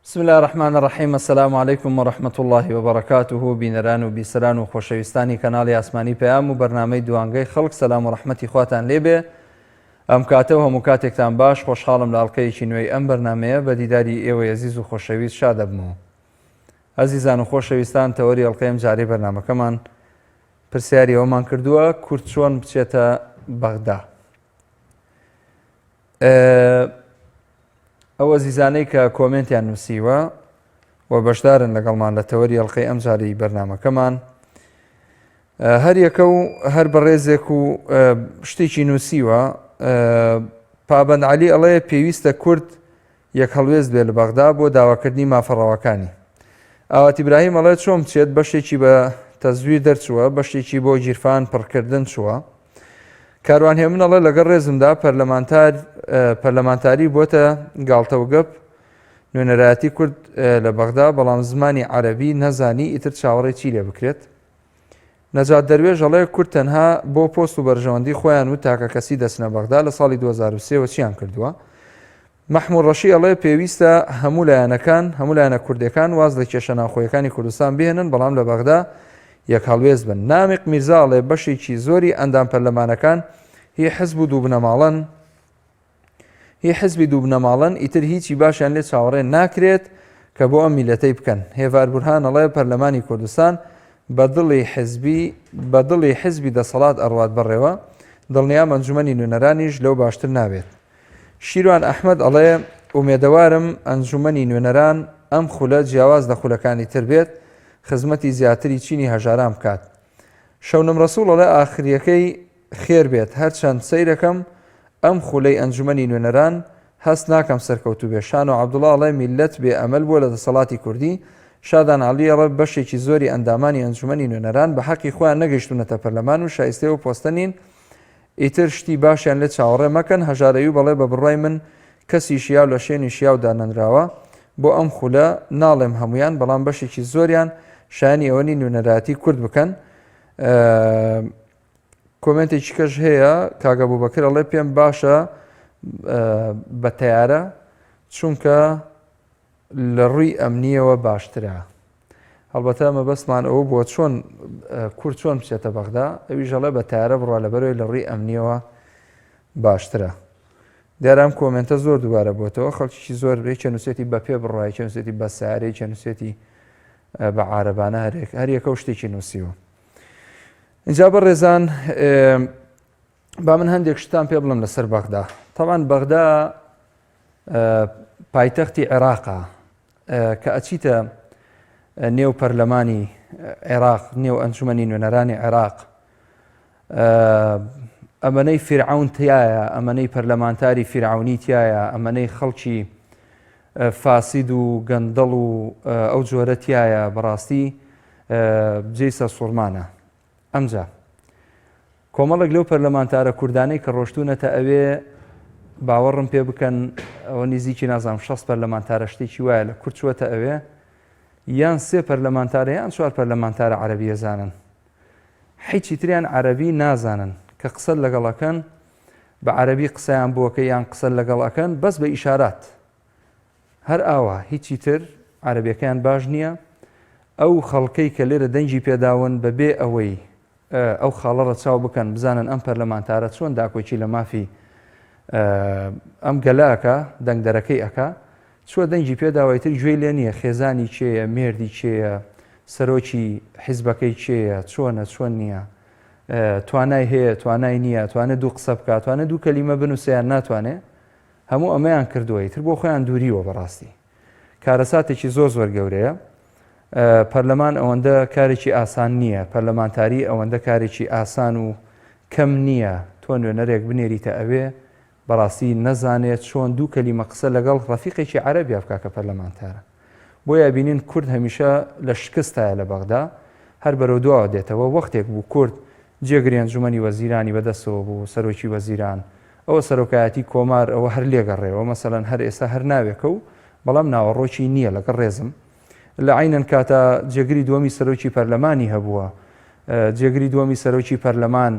بسم اللە الرحمن الرحیم السلام علیکم و رحمة اللە و بەرەکاته بینەران و بیسەران و خۆشەویستانی کەناڵی ئاسمانی پەیام و بەرنامەی دوانگەی خەڵک سەلام و ڕەحمەتی خواتان لێبێ ئەم کاتە و هەموو کاتێکتان باش خۆشحاڵم لە ئەڵلقەیەکی نوێی ئەم بەرنمەیە بە دیداری ئێوەی ئەزیز و خۆشەویست شا دەبمەوە ئەزیزان و خۆشەویستان تەوەری ئەڵلقەی ئەم جارەی بەرنمەکەمان پرسیاری ئەومان کردووە کورد چۆن بچێتە بەغدا ئەو ئەزیزانەی کە کۆمێنتیان نووسیوە و بەشدارن لەگەڵمان لە تەوەری ئەڵلقەی ئەم جارەی بەرنمەکەمان هەر یەکە و هەر بەڕێزێک و شتێکی نووسیوە پابند علی ئەڵێ پێویستە کورد یەک هەڵوێست بێ لە بەغدا بۆ داواکردنی مافە ڕەواکانی. ئاوات ئیبراهیم ئەڵێ چۆن بچێت بەشێکی بە تەزویر دەرچووە بەشێکی بۆ گیرفان پڕکردن چووە. کاروان هێمن ئەڵێ لەگەڵ ڕێزمدا پەرلەمانتار پەرلەمانتاری بۆتە گاڵتەوگەپ نوێنەرایەتی کورد لە بەغدا بەڵام زمانی عەرەبی نەزانی ئیتر چاوەڕێ چی لێ بکرێت. نەجات دەروێش ئەڵێ کورد تەنها بۆ پۆست و بەرژەوەندی خۆیان و تاکەکەسی دەچنە بەغدا لە ساڵی 2003 وە چیان کردووە؟ مەحموود ڕەشی ئەڵێ پێویستە هەموو لایەنەکان هەموو لایەنە کوردەکان واز لە کێشە ناوخۆیەکانی کوردستان بهێنن بەڵام لە بەغدا یەک هەڵوێست بن. نامیق میرزا ئەڵێ بەشێکی زۆری ئەندام پەرلەمانەکان هی حزب و دوو بنەماڵەن، هی حزبی دوو بنەماڵەن ئیتر هیچی باشیان لێ چاوەڕێ ناکرێت کە بۆ ئەم میلەتەی بکەن. هێڤار بورهان ئەڵێ پەرلەمانی کوردستان بە دڵی حزبی بە دڵی حزبی دەسەڵات ئەڕوات بەڕێوە، دڵنیام ئەنجومەنی نوێنەرانیش لەو باشتر نابێت. شیروان ئەحمەد ئەڵێ ئومێدەوارم ئەنجومەنی نوێنەران ئەم خولە جیاواز لە خولەکانی تر بێت خزمەتی زیاتری چینی هەژاران بکات. شەونم ڕەسوڵ ئەڵێ ئاخریەکەی خێر بێت هەرچەند سەیرەکەم ئەم خولەی ئەنجومەنی نوێنەران هەست ناکەم سەرکەوتوو بێ شانۆ عەبدوڵا ئەڵێ میللەت بێ ئەمەل بووە لە دەسەڵاتی کوردی شادان عەلی ئەڵێ بەشێکی زۆری ئەندامانی ئەنجومەنی نوێنەران بە حەقی خۆیان نەگەیشتوونەتە پەرلەمان و شایستەی ئەو پۆستە نین ئیتر شتی باشیان لێ چاوەڕێ مەکەن هەژار ئەیوب ئەڵێ بە بڕوای من کەسی شیاو لە شوێنی شیاو دانەنراوە بۆ ئەم خولە ناڵێم هەمویان بەڵام بەشێکی زۆریان شایانی ئەوە نین نوێنەرایەتی کورد بکەن کۆمێنتێکی کەش هەیە کاک ئەبوبەکر ئەڵێ پێم باشە بە تەیارە چونکە لە ڕووی ئەمنیەوە باشترە هەڵبەتە مەبەستمان ئەوە بووە چۆن کورد چۆن بچێتە بەغدا ئەوی ژەڵێ بە تارە بڕوا لە بەرەوەی لە ڕووی ئەمنیەوە باشترە دیارە ئەم کۆمێنتە زۆر دووبارە بۆتەوە خەڵکیی زۆر یەکێ نووسێتی بە پێ بڕوا یەکێ نووسێتی بە سارە یەکێ نووسێتی بە عارەبانە هەرێک هەر یەکە و شتێکی نووسیوە ئینجا بەڕێزان با من هەندێک شتان پێ بڵم لەسەر بەغدا تەوان بەغدا پایتەختی عێراقا کە ئەچیتە نێو پەرلەمانی عێراق نێو ئەنجومەنی نوێنەرانی عێراق ئەمەنەی فیرعون تایە ئەمەنەی پەرلەمانتاری فیرعونی تایە ئەمەنەی خەڵکی فاسید و گەندەڵ و ئەو جۆرە تایە بەڕاستی جێی سەرسوڕمانە. ئەمجا کۆمەڵێک لەو پەرلەمانتارە کوردانەی کە ڕۆشتوونەتە ئەوێ باوەڕم پێ بکەن ئەوە نزیکی نازانم 6 پەرلەمانتارە شتێکی وایە لە کورد چووەتە ئەوێ یان سێ پەرلەمانتارە یان چوار پەرلەمانتارە عەرەبیە زانن هیچی تریان عەرەبی نازانن کە قسە لەگەڵەکەن بە عەرەبی قسەیان بۆکە یان قسە لەگەڵ ئەکەن بەس بە ئیشارات هەر ئاوا هیچی تر عەرەبیەکەیان باش نییە ئەو خەڵکەی کە لێرە دەنگی پێداون بە بێ ئەوەی ئەو خاڵە ڕەچاو بکەن بزانن ئەم پەرلەمانتارە چۆن داکۆکی لە مافی ئەم گەلە ئەکا دەنگدەرەکەی ئەکا چوە دەنگی پێداوە ئیتر گوێی لێ نییە خێزانی کێیە مێردی کێیە سەرۆکی حیزبەکەی کێیە چۆنە چۆن نییە توانای هەیە توانای نییە توانێت دوو قسە بکات توانێت دوو کەلیمە بنووسێ یان ناتوانێ هەموو ئەمەیان کردووە ئیتر بۆ خۆیان دووریوە بەڕاستی کارەساتێکی زۆر زۆر گەورەیە پەرلەمان ئەوەندە کارێکی ئاسان نییە پەرلەمانتاری ئەوەندە کارێکی ئاسان و کەم نییە تۆ نوێنەرێک بنێریتە ئەوێ بەڕاستی نەزانێت چۆن دوو کەلیمە قسە لەگەڵ ڕەفیقێکی عەرەبیا بکا کە پەرلەمانتارە بۆیە بینین کورد هەمیشە لە شکستایە لە بەغدا هەر بەرەو دواوە دێتەوە وەختێک بوو کورد جێگری ئەنجومەنی وەزیرانی بەدەستەوە بوو سەرۆکی وەزیران ئەوە سەرۆکایەتی کۆمار ئەوە هەر لێگەڕێوە مەسەلەن هەر ئێستا هەر ناوێکە و بەڵام ناوەڕۆکی نییە لەگەڵ ڕێزم لە عەینەن کاتا جێگری دووەمی سەرۆکی پەرلەمانی هەبووە جێگری دووەمی سەرۆکی پەرلەمان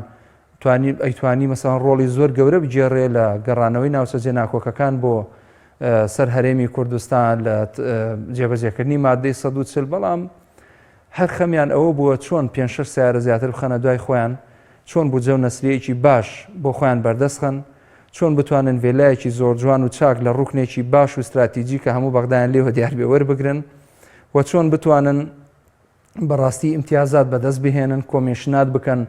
توانی ئەیتوانی مەسەڵەن ڕۆڵی زۆر گەورە بگێڕێ لە گەڕانەوەی ناوچە جێناکۆکەکان بۆ سەر هەرێمی کوردستان لە جێبەجێکردنی مادەی 140 بەڵام هەر خەمیان ئەوە بووە چۆن پێ شەش سیارە زیاتر بخەنە دوای خۆیان چۆن بودجە و نەسریەکی باش بۆ خۆیان بەردەست خەن چۆن بتوانن ڤێلایەکی زۆر جوان و چاک لە ڕوکنێکی باش و ستراتیجی کە هەموو بەغدایان لێوە دیار بێ وەربگرن و چۆن بتوانن بەڕاستی ئیمتیازات بەدەست بهێنن کۆمیشنات بکەن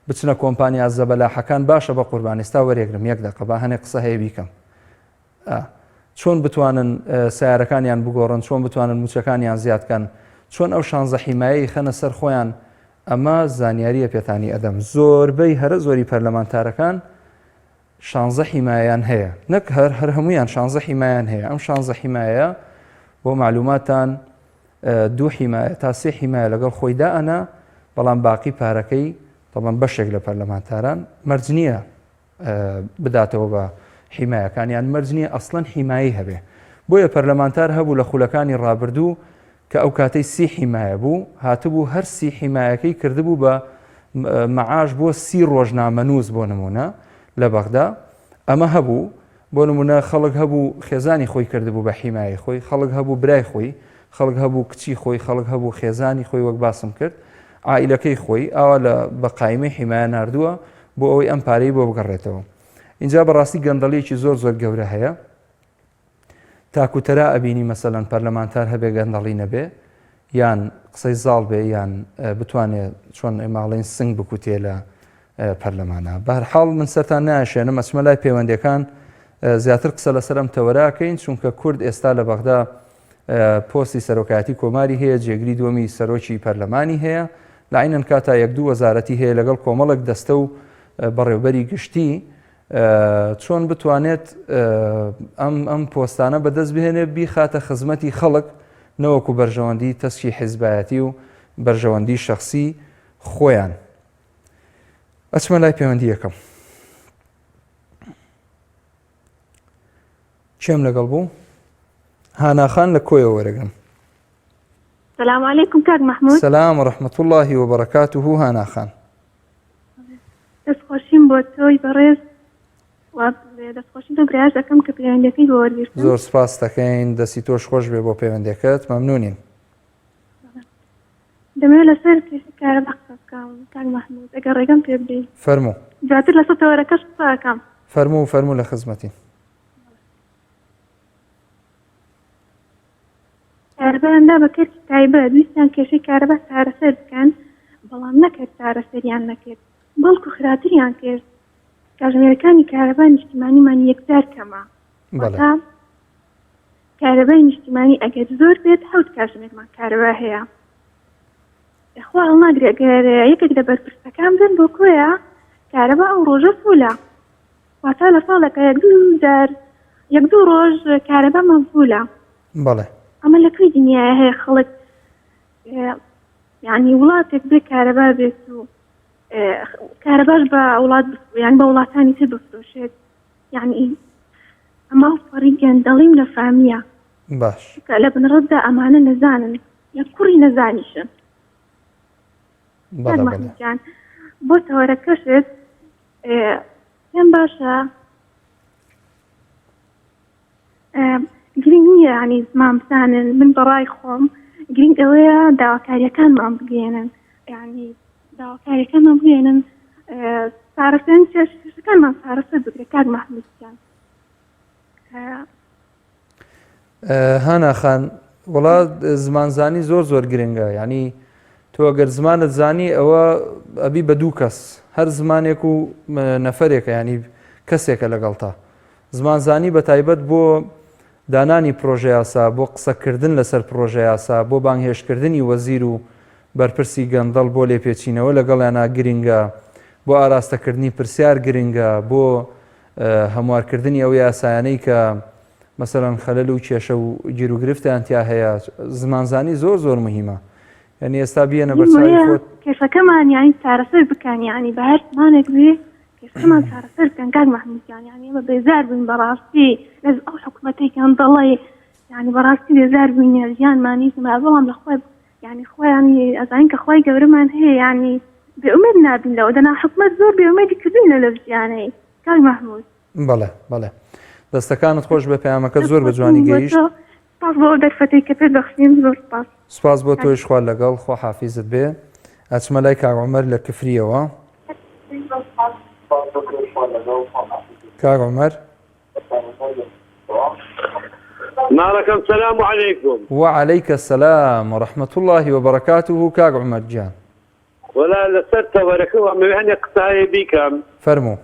بچنە کۆمپانیا زەبەلاحەکان باشە بە قوربان ئێستا وەرێگرم یەک دەقە با هەنێ قسە هەیە بیکەم چۆن بتوانن سیارەکانیان بگۆڕن چۆن بتوانن موچەکانیان زیاد کەن چۆن ئەو شانزە حیمایەی خەنە سەر خۆیان ئەمە زانیاریە پێتانی ئەدەم زۆربەی هەرە زۆری پەرلەمانتارەکان شانزە حیمایان هەیە نەک هەر هەر هەمویان شانزە حیمایان هەیە ئەم شانزە حیمایە بۆ معلوماتان دوو حیمایە تا سێ حیمایە لەگەڵ خۆی دائەنا بەڵام باقی پارەکەی تەبەن بەشێک لە پەرلەمانتاران مەرج نییە بداتەوە بە حیمایەکان یان مەرج نییە ئەسڵەن حیمایی هەبێ بۆیە پەرلەمانتار هەبوو لە خولەکانی ڕابردوو کە ئەو کاتەی سی حیمایە بوو هاتبوو هەر سی حیمایەکەی کردبوو بە مەعاش بۆ سی ڕۆژنامەنووس بۆ نمونە لە بەغدا ئەمە هەبوو بۆ نمونە خەڵک هەبوو خێزانی خۆی کردبوو بە حیمایەی خۆی، خەڵک هەبوو برای خۆی، خەڵک هەبوو کچی خۆی، خەڵک هەبوو خێزانی خۆی وەک باسم کرد عائیلەکەی خۆی ئاوا لە بە قایمەی حیمایە ناردووە بۆ ئەوەی ئەم پارەی بۆ بگەڕێتەوە. ئینجا بەڕاستی گەندەڵیەکی زۆر زۆر گەورە هەیە. تاکوتەرا ئەبینی مەسەلەن پەرلەمانتار هەبێ گەندەڵی نەبێ یان قسەی زاڵ بێ یان بتوانێ چۆن ئێمە ئەڵێین سنگ بکوتێ لە پەرلەمانە بەهرحاڵ من سەرتان ناشێنم ئەچمە لای پەیوەندەکان زیاتر قسە لەسەر ئەم تەوەراکەین چونکە کورد ئێستا لە بەغدا پۆستی سەرۆکایەتی کۆماری هەیە جێگری دووەمی سەرۆکی پەرلەمانی هەیە لە عینەن کاتا یەک دوو وەزارەتی هەیە لەگەڵ کۆمەڵێک دەستە و بەڕێوبەری گشتی چۆن بتوانێت ئەم ئەم پۆستانە بەدەست بهێنێ بیخاتە خزمەتی خەڵک نەوەکو بەرژەوەندی تەسکی حیزبایەتی و بەرژەوەندی شخصی خۆیان ئەچمە لای پەیوەندی یەکەم کێم لەگەڵ بوو هاناخان لە کۆیەوە وەرەگرم سلام علیکم کاک محمود سلام و رحمة الله وبركاته هانا خان دەستخۆشیم بۆ تۆی بەڕێز و دەستخۆشی لەو برایەش ئەکەم کە پەیوەندیەکەی بۆ وەرگرتم. زۆر سپاست دەکەین دەستی تۆش خۆش بێ بۆ پەیوەندیەکەت مەمنونین. دەمەوێت لەسەر کێشەی کارەبا قسە بکەم کاک مەحمود ئەگەر ڕێگەم پێ بدەی. فەرموو. زیاتر لەسەر تەوەرەکەش قسە ئەکەم. فەرموو فەرموو لە خزمەتین. کارەبایان دا بە کەرتی تایبەت، ویستیان کێشەی کارەبا چارەسەر بکەن، بەڵام نەک هەر چارەسەریان نەکرد، بەڵکو خراپتریان کرد. کاژمێرەکانی کارەبا نیشتیمانیمان یەکجار کەمە، واتە کارەبای نیشتیمانی ئەگەر زۆر بێت حەوت کاژمێرمان کارەبا هەیە. خوا هەڵناگرێ ئەگەر یەکێک لە بەرپرسەکان بن بۆ کۆیە کارەبا ئەو ڕۆژە فولە. واتە لە ساڵێکا یەک دوو جار یەک دوو ڕۆژ کارەبا مەمفولە. بەڵێ. ئەمە لە کوێی دنیایا هەیە خەڵک یعنی وڵاتێک بێ کارەبا بێت و کارەباش بە وڵات یان بە وڵاتانی تر بفرۆشێت یعنی ئەمە پەڕی گەندەڵی و نەفامیە باش کە لە بنەڕەتدا ئەمانە نەزانن لە کوڕی نەزانیشن بەڵێ بەڵێ گیان بۆ تەوەرەکەشت پێم باشە گرنگ نییە ینی زمان بزانن من بەڕای خۆم گرنگ ئەوەیە داواکاریەکانمان بگەێنن ینی داواکاریەکانمان بگەێنن چارەسەر کێشەکانمان چارەسەر بکرێت کاک مەحمودیان هانا خان وڵا زمانزانی زۆر زۆر گرنگە ینی تۆ ئەگەر زمانت زانی ئەوە ئەبی بە دوو کەس هەر زمانێک و نەفرێکە ینی کەسێکە لەگەڵتا زمانزانی بە تایبەت بۆ دانانی پرۆژەیاسا بۆ قسەکردن لەسەر پرۆژەیاسا بۆ بانگهێشتکردنی وەزیر و بەرپرسی گەندەڵ بۆ لێپێچینەوە لەگەڵیانە گرنگە بۆ ئاراستەکردنی پرسیار گرنگە بۆ هەموارکردنی ئەو یاسایانەی کە مەسەلەن خەلەل و کێشە و گیروگرفتیان تیا هەیە زمانزانی زۆر زۆر مهمە یعنی ئێستا بیەنە بەرچاوی خۆت کێشەکەمان یانی چارەسەر بکەن یانی بە هەر زمانێک بێ کێشەکەمان چارەسەر بکەن کاک مەحمود گیان یانی ئێمە بێزار بووین بەڕاستی لە ئەو حکومەتەی گەندەڵی یانی بەڕاستی بێزار بووین ژیانمان هیچ نەما بەڵام لە خۆی یانی خۆیان ئەزانین کە خوای گەورەمان هەیە یانی بێ ئومێد نابین لەوە دەنا حکومەت زۆر بێ ئومێدی کردوین لە لەو ژیانەی کاک مەحمود. بەڵێ بەڵێ. دەستەکانت خۆش بێ پەیامەکەت زۆر بە جوانی گەیشت. سپاس بۆ ئەو دەرفەتەی کە پێت بەخشیم زۆر سپاس. سپاس بۆ تۆیش خوا لەگەڵ خوا حافیزت بێ. ئەچمە لای کاک عومەر لە کفریەوە. کاک عومەر. ماڵەکەم سلام علیکم. وعلیک السلام ورحمة اللە وبرکاته کاک عومەر گیان. وەلا لەسەر تەوەرەکە ئەمەوێ هەنێ قسە هەیە بیکەم. فەرموو.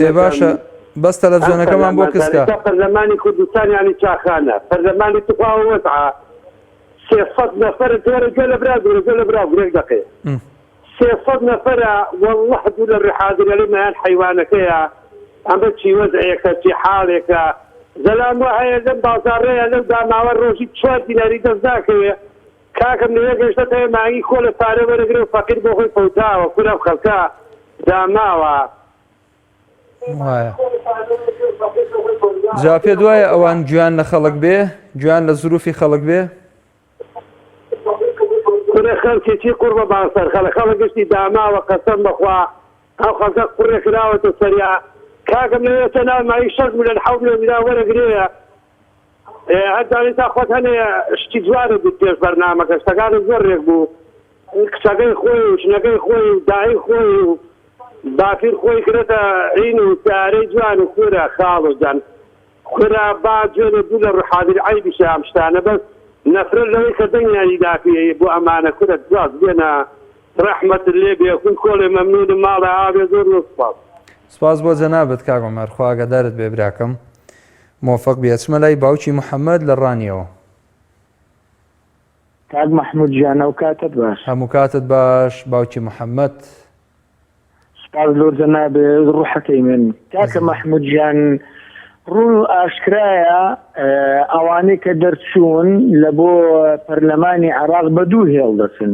ئێ باشە بەس تەلەفزیۆنەکەمان بۆ کز کە. پەرلەمانی کوردستان یانی چاخانە پەرلەمانی توخوا وەزعە 300 نەفەر تۆرە گوێ لە برا گورە گوێ لە برا گورێک دەقێ 300 نەفەرە واللە دوو لە ڕحاضر مایان حەیوانەکەیە ئەمە چی وەزعێکە چی حاڵێکە زەلام وا هەیە لەم بازاڕەیە لەو داماوە ڕۆژی چوار دیناری دەست ناکەوێ کاکم لەوێ گەشتەتە مانگی کۆلە پارە وەرەگرە و فەقیر بۆ خۆی فەوتاوە کورە ئەم خەڵکە داماوە. وایە جا پێت وایە ئەوان گوێیان لە خەڵک بێ گوێیان لە زروفی خەڵک بێ؟ کورە خەڵکی چی قوڕ بە بان سەر خەڵک خەڵک گشتی داماوە قەسەم بەخوا ئەو خەڵکە قوڕێ کراوەتە سەریا کاکم لەوێ چە ناو مایی شەش ملیۆن حەوت ملیۆن دینار وەرەگرێ هەر جارێ تا خۆت هەنێ شتی جوانت دیت پێش بەرنامەکە شتەکانت زۆر رێک بوو کچەکەی خۆی و ژنەکەی خۆی و دایی خۆی و باپیر خۆی کرێتە عین و سیارەی جوان و کورە خاڵۆ جان کورە با جوێنێ دوو لە ڕوحادر عەیبیشە ئەم شتانە بەس نەفرەت لەوەی کە دەنگیانی داپی بۆ ئەمانە کورە جواز بێنە ڕەحمەتت لێ بێ کون کۆڵێ مەمنونم ماڵە ئاوێ زۆر زۆر سوپاس. سپاس بۆ جەنابت کاک عومەر خوا ئاگادارت بێ براکەم مۆفەق بی ئەچمە لای باوکی محمد لە ڕانیەوە. کاک مەحمود گیان ئەوکاتەت باش. هەمووکاتت باش باوکی محمد. سوپاس لۆ جەنابت ڕوحەکەی من. کاکە مەحمود گیان ڕوون و ئاشکرایە ئەوانەی کە دەرچوون لە بۆ پەرلەمانی عێراق بە دوو هێڵ دەچن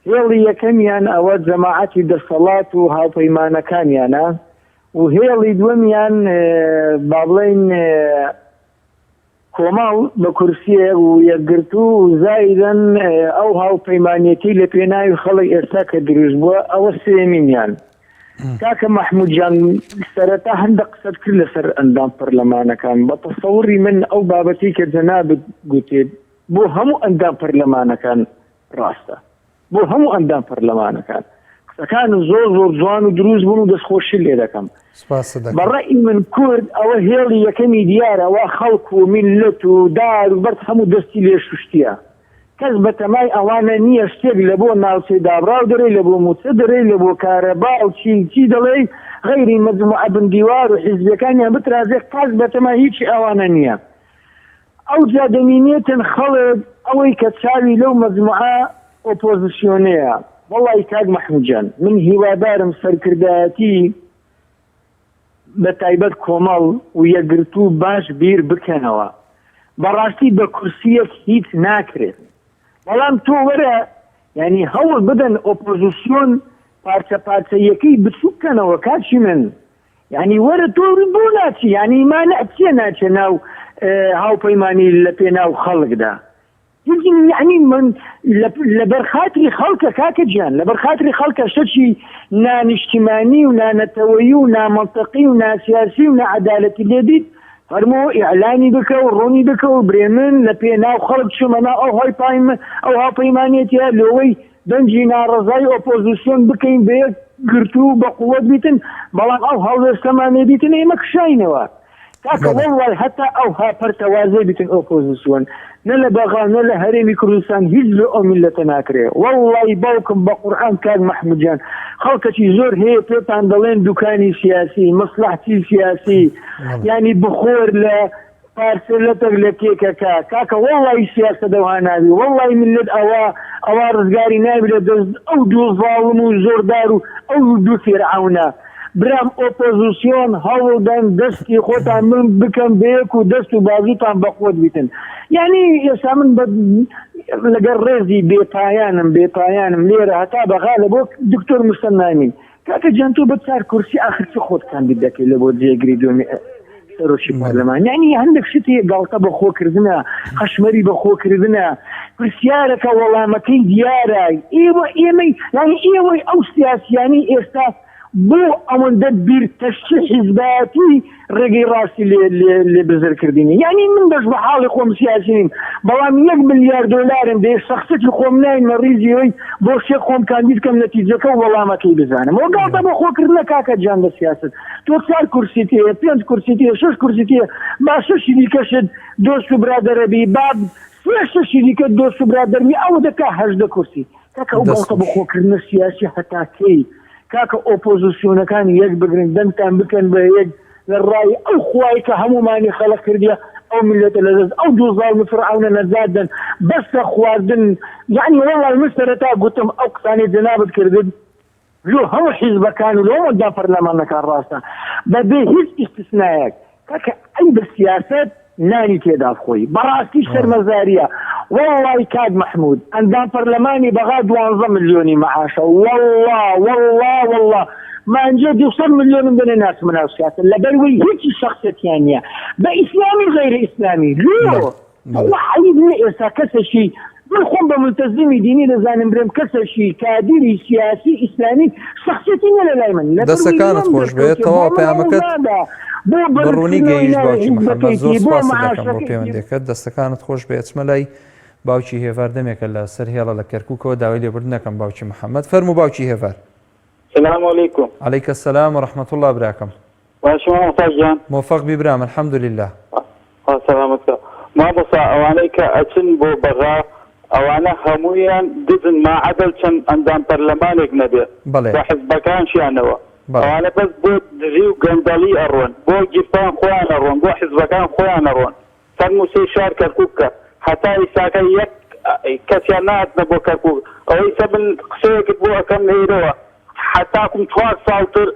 هێڵی یەکەمیان ئەوە جەماعەتی دەسەڵات و هاوپەیمانەکانیانە و هێڵی دووەمیان با بڵێین کۆمەڵ بە کورسییەک و یەکگرتوو و زایدەن ئەو هاوپەیمانیەتی لە پێناوی خەڵک ئێستا کە دروست بووە ئەوە سێمینیان. کاکە مەحمود جان سەرەتا هەندە قسەت کرد لەسەر ئەندام پەرلەمانەکان بە تەسەوری من ئەو بابەتی کە جەنابت گوتێت بۆ هەموو ئەندام پەرلەمانەکان ڕاستە بۆ هەموو ئەندام پەرلەمانەکان قسەکانت زۆر زۆر جوان و دروست بوون و دەستخۆشی لێ دەکەم بە ڕەئی من کورد ئەوە هێڵی یەکەمی دیارە وا خەڵک و میللەت و دار و بەرد هەموو دەستی لێ شوشتیە کەس بەتەمای ئەوانە نییە شتێک لە بۆ ناوچەی دابڕاو دەرێی لە بۆ موچە دەرێی لە بۆ کارەبا و چی چی دەڵێی غەیری مەجموعە بن دیوار و حیزبەکانیان بترازێ کەس بەتەمای هیچی ئەوانە نییە ئەوجا دەمینێتن خەڵک ئەوەی کە چاوی لەو مەجموعە ئۆپۆزسیۆنەیە. وەڵای کاک مەحمود جان من هیوادارم سەرکردایەتی بە تایبەت کۆمەڵ و یەکگرتوو باش بیر بکەنەوە بەڕاستی بە کورسیەک هیچ ناکرێت بەڵام تۆ وەرە یانی هەوڵ بدەن ئۆپۆزسیۆن پارچە پارچەیەکەی بچوک کەنەوە کاکی من یانی وەرە تۆ بۆ ناچی یانی مانع چیە ناچێ ناو هاوپەیمانی لە پێناو خەڵکدا یعنی من لەبەر خاتری خەڵکە کاکە گیان لەبەر خاتری خەڵکە شتێکی نانیشتیمانی و نانەتەوەیی و نامەنتەقی و ناسیاسی و نەعەدالەتی لێ بیت فەرموو ئیعلانی بکە و ڕوونی بکە و برێ من لە پێناو خەڵک چوومە ناو ئەو ئەو هاوپەیمانێتیە لۆوەی دەنگی ناڕەزای ئۆپۆزیسیۆن بکەین بە یەک گرتوو و بە قوەت بیتن، بەڵام ئەو هەڵوێستەمان لێ بیتن ئێمە کشاینەوە. کاکە وەڵڵای هەتا ئەوها پەرتەوازەی بیتن ئۆپۆزیسیۆن نە لە بەغا نە لە هەرێمی کوردستان هیچ لۆ ئەو میللەتە ناکرێ. وەڵڵای باوکم بە قورعان کاک مەحمود جان خەڵکەکی زۆر هەیە پێتان دەڵێن دوکانی سیاسی، مەسڵەحتی سیاسی، یانی بخۆر لە پارچە لەتەک لە کێکەکە کاکە وەڵڵاهی سیاسەت ئەوها نابی وەڵڵاهی میللەت ئەوا ئەوا ڕزگاری نابی لە دەست ئەو دوو زاڵم و زۆردار و ئەو دوو فیرعەونە برام ئۆپۆزسیۆن هەوڵدەن دەستی خۆتان من بکەن بەیەک و دەست و بازوتان بەقوەت بیتن یعنی ئێستا من بە لەگەڵ ڕێزی بێپایانم بێپایانم لێرە هەتا بەغا لە بۆ دکتۆر مسەنامین کاکە جان تۆ بە چار کورسی ئاخر چ خۆت کاندید دەکەی لە بۆ جێگری دووەمی. سەرۆکی پەرلەمان یعنی هەندێک شتی گاڵتە بە خۆکردنە قەشمەری بە خۆکردنە پرسیارەکە وەڵامەکەی دیارە ئێوە ئێمەی یعنی ئێوەی ئەو سیاسیانی ئێستا بۆ ئەوەندە بیر تەشکی حیزبایەتی ڕێگەی ڕاستی لێ لێ لێ بزر کردینی یعنی من بەش بە حاڵی خۆم سیاسی نیم بەڵام یەک ملیار دۆلارم دێ شخصەتی خۆم ناینمە ڕیزی ئەوەی بۆ شێخ خۆم کاندید کەم نەتیجەکە و وەڵامەکەی بزانم ئەوە گاڵتە بۆ خۆکردنە کاکە گیان لە سیاسەت تۆ چوار کورسیت هەیە پێنج کورسیت هەیە شەش کورسیت هەیە با شەشی دیکەشت دۆست و برادەرەبی با سێ شەشی دیکە دۆست و برادەربی ئەوە دەکا 18 کورسی کاکە ئەو دەست گاڵتە بۆ خۆش. خۆکردنە سیاسی هەتا کەی کاکە ئۆپۆزسیۆنەکان یەک بگرن دەنگتان بکەن بە یەک لە ڕای ئەو خوای کە هەموومانی خەلق کردیە ئەو میللەتە لە دەست ئەو دوو زاڵم فرعەونە نەجات دەن بەسە خواردن یەعنی وەڵای من سەرەتا گوتم ئەو قسانەی جەنابت کردت لۆ هەموو حیزبەکان و لۆ هەموو ئەندام پەرلەمانەکان ڕاستە بە بێ هیچ ئیستسنایەک کاکە عەیبە سیاسەت نانی تێدا بخۆی بەڕاستی شەرمەزاریە وەڵڵای کاک مەحمود ئەندام پەرلەمانی بەغا دوانزە ملیۆنی مەعاشە وەڵڵا وەڵڵا وەڵڵا مانجێ 200 ملیۆنم دەنێ ناچمە ناو سیاسەت لەبەر وەی هیچی شەخسیەتیان نییە بە ئیسلامی غەیرە ئیسلامی لۆ تخوا عەیب نیە ئێستا کەسێکی من خۆم بە مولتەزیمی دینی دەزانم برێم کەسێکی کادیری سیاسی ئیسلامی شەخسیەتی نیە لەلای من لەبەر وی دەسەکانت لۆم خۆش بێت دەرکەوتیە بۆ تەواو من پەیامەکەت هەوڵنادا بۆ بە ڕوونی بەرزکردنەوەی گەیشت ناوی باوکی محەممەد زۆر حیزبەکەیتی بۆ سپاست دەکەم بۆ معاشەکەیتی. پەیوەندیەکەت دەستەکانت خۆش بێ ئەچمە لای باوکی هێڤار دەمێکە لە سەر هێڵە لە کەرکوکەوە داوای لێبوردن دەکەم باوکی محەممەد فەرموو باوکی هێڤار. سلام علیکم. علیک السلام و رحمە اللە براکەم. باشی مامۆستا گیان. مۆفەق بی برام الحمدللە. خوا سەلامەت کا مامۆستا ئەوانەی کە ئەچن بۆ بەغا ئەوانە هەموویان دزن ماعەدەل چەند ئەندام پەرلەمانێک نەبێ بەڵێ. بە حزبەکانشیانەوە بەڵێ. ئەوانە بەس بۆ دزی و گەندەڵی ئەڕۆن بۆ گیرفان خۆیان ئەڕۆن بۆ حزبەکان خۆیان ئەڕۆن فەرموو سەی شار کەرکوک کە هەتا ئیساکە یەک کەسیان نەهاتنە بۆ کەرکوک ئەوە ئیسە من قسەیەکت بۆ ئەکەم لێرەوە هەتاکوم چوار ساڵ تر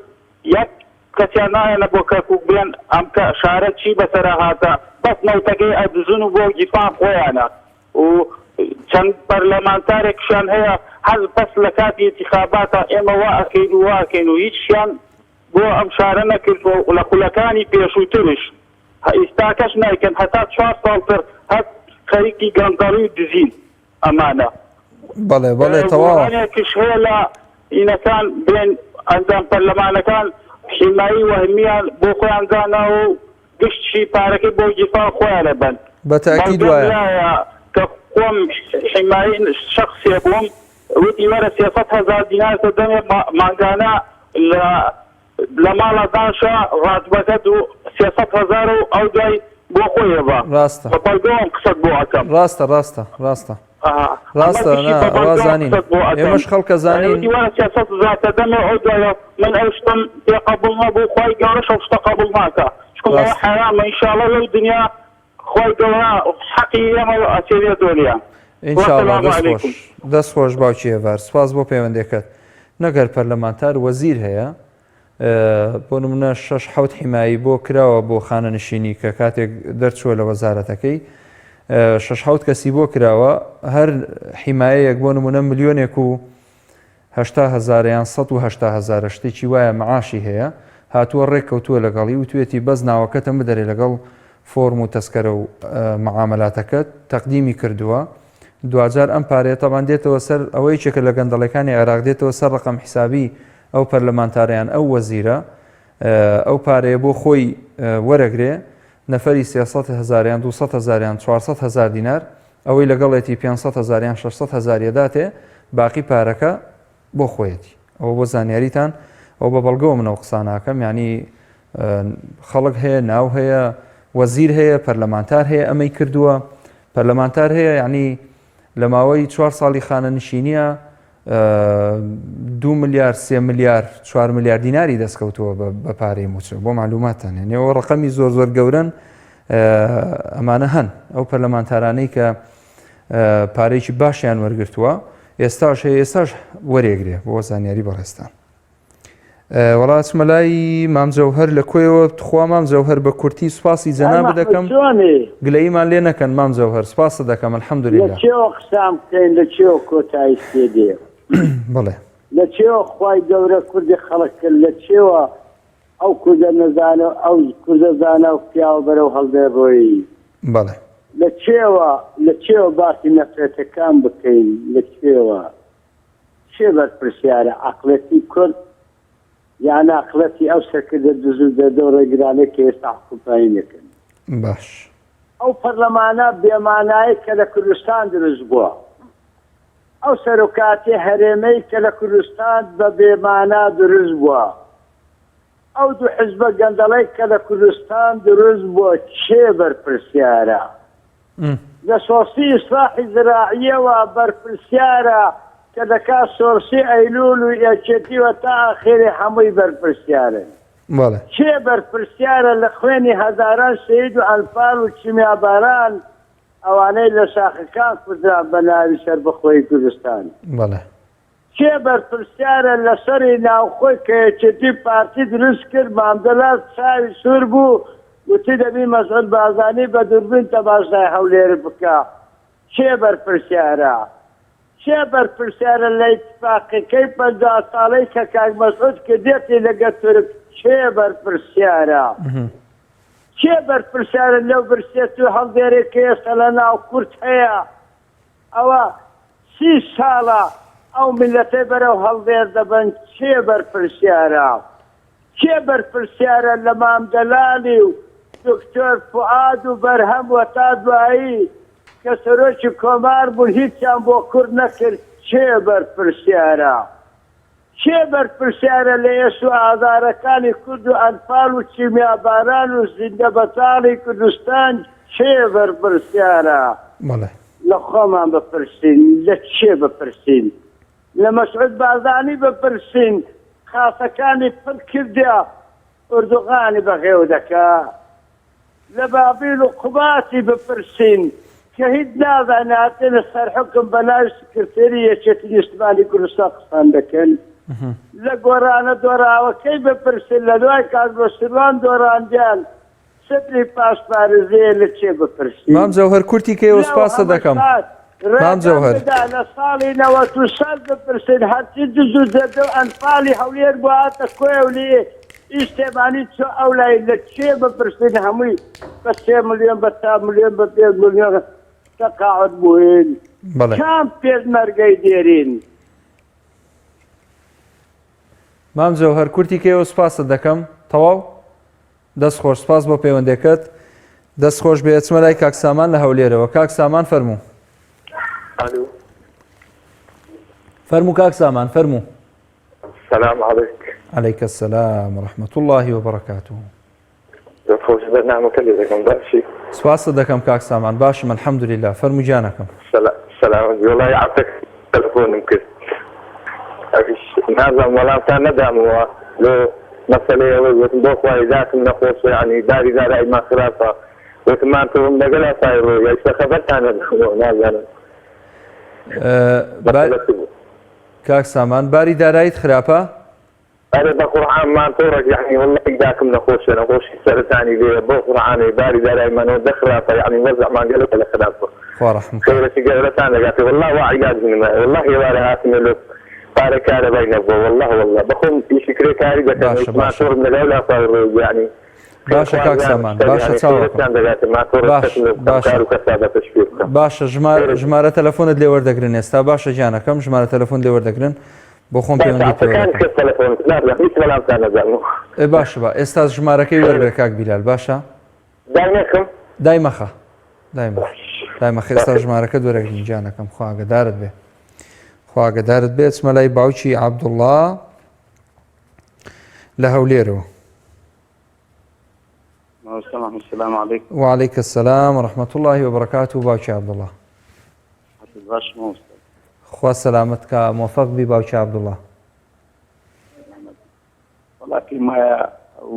یەک کەسیان نایەنە بۆ کەرکوک بڵێن ئەم کە شارە چی بەسەرا هاتە بەس نەوتەکەی ئەدزن و بۆ گیرفان خۆیانە و چەند پەرلەمانتارێکشیان هەیە هەر بەس لە کاتی ئینتیخاباتە ئێمە وا ئەکەین و وا ئەکەین و هیچیان بۆ ئەم شارە نەکردوە و لە خولەکانی پێشووترش ئیستاکەش نایکەن هەتا چوار ساڵ تر هەر خەریکی گەندەڵی و دزین ئەمانە. بەڵێ بەڵێ تەواوە. گۆڕانێکیش هەیە لە ئینەکان بێن ئەندام پەرلەمانەکان حیمایی وەهمیان بۆ خۆیان داناوە و گشتشی پارەکەی بۆ گیرفان خۆیان ئەبەن. بە تاکید بەڵگەم وایە. لایە کە خۆم حیمایی شەخسێ بووم وتی وەرە 300 هەزار دینارتە دەمێ مانگانە لە لە ماڵا دانشە ڕاتبەکەت و 300 هەزارە و ئەو دوای بۆ خۆی ئەبا. ڕاستە. بە بەڵگەوە ئەم قسەت بۆ ئەکەم. ڕاستە ڕاستە ڕاستە. ئەها ڕاستە ئەمە نا بە وا بەڵگەوە زانین قسەت بۆ ئەکەم. ئێمەش خەڵکە زانین. وتی وەرە 300 هەزارتە دەمێ ئەو دوای من ئەو شتەم پێ قەبوڵ نەبوو خوای گەورەش ئەو شتە قەبوڵ ناکا چونکە ئەوە ڕاستە. حەرامە ئینشاڵڵا لەو دنیا خوای گەورە حەقی ئێمە ئەسێنێتەوە لێیان. ان شاء اللە وسلام دەست علیکم. خۆش دەست خۆش باوکی هێڤار سوپاس بۆ پەیوەندیەکەت نەک هەر پەرلەمانتار وەزیر هەیە بۆ نمونە شەش حەوت حیمایی بۆ کراوە بۆ خانەنشینی کە کاتێک دەرچووە لە وەزارەتەکەی شەش حەوت کەسی بۆ کراوە هەر حیمایەیەک بۆ نمونە ملیۆنێک و 80 هەزارە یان 180 هەزارە شتێکی وایە معاشی هەیە هاتووە ڕێک کەوتووە لەگەڵی وتوێتی بەس ناوەکەتم بدەرێ لەگەڵ فۆرم و تەسکەرە و معاملاتەکەت تەقدیمی کردووە دواجار ئەم پارەیە تەبان دێتەوە سەر ئەوە یەکێکە لە گەندەڵەکانی عێراق دێتەوە سەر ڕقم حیسابی ئەو پەرلەمانتارە یان ئەو وەزیرە ئەو پارەیە بۆ خۆی وەرەگرێ نەفەری 300 هەزار یان 200 هەزار یان 400 هەزار دینار ئەوەی لەگەڵێتی 500 هەزار یان 600 هەزار یەداتێ باقی پارەکە بۆ خۆیەتی ئەوە بۆ زانیاریتان ئەو بە بەڵگەوە منەوە قساناکەم ینی خەڵک هەیە ناو هەیە وەزیر هەیە پەرلەمانتار هەیە ئەمەی کردووە پەرلەمانتار هەیە یعنی لە ماوەی چوار ساڵی خانەنشینیە دوو ملیار سێ ملیار چوار ملیار دیناری دەستکەوتووە بە پارەی موچە بۆ معلوماتان یعنی ئەوە ڕقەمی زۆر زۆر گەورن ئەمانە هەن ئەو پەرلەمانتارانەی کە پارێکی باشیان وەرگتووە ئێستاش هەیە ئێستاش وەرێگرێ بۆ زانیاری بەڕێستان. وەڵا ئەچمە لای مام جەوهەر لە کۆیەوە تخوا مام جەوهەر بە کورتی سوپاسی جەنابت دەکەم گلەییمان لێ نەکەن مام جەوهەر سوپاست دەکەم لە الحمدللە چێوە قسان بکەین لە چێوە کۆتایی پێ دێ بەڵێ لە چێوە خوای گەورە کوردی خەڵک کرد لە چێوە. ئەو کوردە نەزانە و ئەو کوردە زانا و پیاوە بەرەو هەڵدێر ڕۆیی. بەڵێ. لە کێوە لە کێوە باسی نەفرەتەکان بکەین لە کێوە؟ کێ بەرپرسیارە عەقڵێتی کورد یان عەقڵێتی ئەو سەرکردە دز و دەردە و ڕێگرانەی کە ئێستا حوکمڕانی دەکەن؟ باش. ئەو پەرلەمانە بێمانایەی کە لە کوردستان دروست بووە، ئەو سەرۆکاتی هەرێمەی کە لە کوردستان بە بێمانا دروست بووە، ئەو دوو حزبە گەندەڵەی کە لە کوردستان دروست بووە کێ بەرپرسیارە؟ لە شۆڕشی ئیسلاحی زراعیەوە بەرپرسیارە کە دەکا شۆڕشی ئەیلول و یەکێتی و تا ئاخیری هەمووی بەرپرسیارن. بەڵێ. کێ بەرپرسیارە لە خوێنی هەزاران شەهید و ئەنفال و کیمیاباران ئەوانەی لە شاخەکان کوژران بە ناوی سەربەخۆیی کوردستان؟ بەڵێ. کێ بەرپرسیارە لە شەڕی ناوخۆی کە یەکێتی و پارتی دروست کرد، مام جەلال چاوی سوور بوو وتی دەبی مەسعود بارزانی بە دووربین تەماشای هەولێر بکا، کێ بەرپرسیارە؟ کێ بەرپرسیارە لە ئیتفاقەکەی 50 ساڵەی کە کاک مەسعود کردیەتی لەگەر تورک، کێ بەرپرسیارە؟ کێ بەرپرسیارە لەو برسێتی و هەڵدێرەی کە ئێستا لە ناو کورد هەیە؟ ئەوە سی ساڵە ئەو میللەتەی بەرەو هەڵدێر دەبەن کێ بەرپرسیارە؟ کێ بەرپرسیارە لە مام جەلالی و دکتۆر فوئاد و بەرهەم و تا دوایی کە سەرۆکی کۆمار بوون هیچیان بۆ کورد نەکرد کێ بەرپرسیارە؟ کێ بەرپرسیارە لە ئێش و ئازارەکانی کورد و ئەنفال و کیمیاباران و زیندەبەچاڵی کوردستان کێ بەرپرسیارە؟ بەڵێ. لە خۆمان بپرسین، لە کێ بپرسین؟ لە مەسعود بارزانی بپرسین خاسەکانی پڕ کردە ئوردوغانی بەغێو دەکا؟ لە بابیل و قوباتی بپرسین کە هیچ نازانن هاتنە سەر حوکم بە ناوی سکرتێری یەکێتی نیشتمانی کوردستان قسان دەکەن. لە گۆرانە دۆراوەکەی بپرسین لە دوای کاک نەوشیروان دۆراندیان سفری پاش پارێزەیە لە کێ بپرسین؟ مام جەوهەر کورتی کەیەوە لەو سپاست هەموو دەکەم. سات مام ڕێگەم جەوهەر. بدا لە ساڵی 96 بپرسین هەرچی دز و جەردە و ئەنفالی هەولێر بوو هاتە کۆیە و لێ ئی سلێمانی چۆ ئەولای لە کێ بپرسین هەمووی بە سێ ملیۆن بە چار ملیۆن بە پێنج ملیۆن تەقاعد بووین بەڵێ. کام پێشمەرگەی دێرین؟ مام جەوهەر کورتی کەیەوە سپاست دەکەم. تەواو؟ دەست خۆش سپاس بۆ پەیوەندەکەت. دەست خۆش بێ ئەچمە لای کاک سامان لە هەولێرەوە. کاک سامان فەرموو. ئەلو. فەرموو کاک سامان فەرموو. سلام علیک. علیک السلام و رحمة اللە و بەرەکاته. دەست خۆش بەرنامەکە لێ دەکەم باشی؟ سپاست دەکەم کاک سامان باشم الحمدللە فەرموو گیانەکەم. سەلامەت بی وەڵای عەفتەک تەلەفۆنم کرد ئەویش نازانم وەڵامتان نەدامەوە لۆ مەسەلەی ئەوەی وتم بۆ خوای داکم نەخۆشە یانی باری داراییمان خراپە وتم مانتۆم لەگەلا سایڕۆ ئیستا خەبەرتان نەدامەوە نازانم مەسەلە چ بوو. کاک سامان باری داراییت خراپە؟ ئەرێ بەقورعان مانتۆڕەک یەعنی وەڵڵەهی داکم نەخۆشە نەخۆشی سەرەتانی لێیە بۆ قورعانێ باری دارای مەنۆ دە خراپە یەعنی وەزعمان گەلەک لە خراپە خوا ڕەحم کا. خێرەکی گەورەتان دەگاتێ وەڵڵا وا عیلاج نمایە وەڵڵا هێوارە هاتمە لۆ پارە کارەبای نەبوە وەڵڵا وەڵڵا بەخۆم ئیشی کرێکاری دەکەم باشە ئیش باشە. ماتۆڕم لەگەڵ لافاوی ڕۆی یەعنی باشە کاک سامان باشە چاوەکەم باش باشە باشە ژمارە ژمارە تەلەفۆنت لێ وەردەگرن ئێستا باشە گیانەکەم ژمارە تەلەفۆن لێ وەردەگرن بۆ خۆم پەیوەندی پێوە دەکەم. ئێ باشە با ئێستا ژمارەکەی وەرگرە کاک بیلال باشە دایمەخە دایمەخە دایمەخە ئێستا ژمارەکە وەرەگرین گیانەکەم خوا ئاگەدارت بێ خوا ئاگەدارت بێ چمە لای باوکی عەبدوڵڵا لە هەولێرەوە مامۆستا محمود سلام علیکم. وعلیک السلام ورحمة اللە وبرکاته باوکی عبداللە. حەتت باش مامۆستا. خوا سەلامەت کا مۆفەق بی باوکی عبداللە. وەڵا پێم وایە ئەو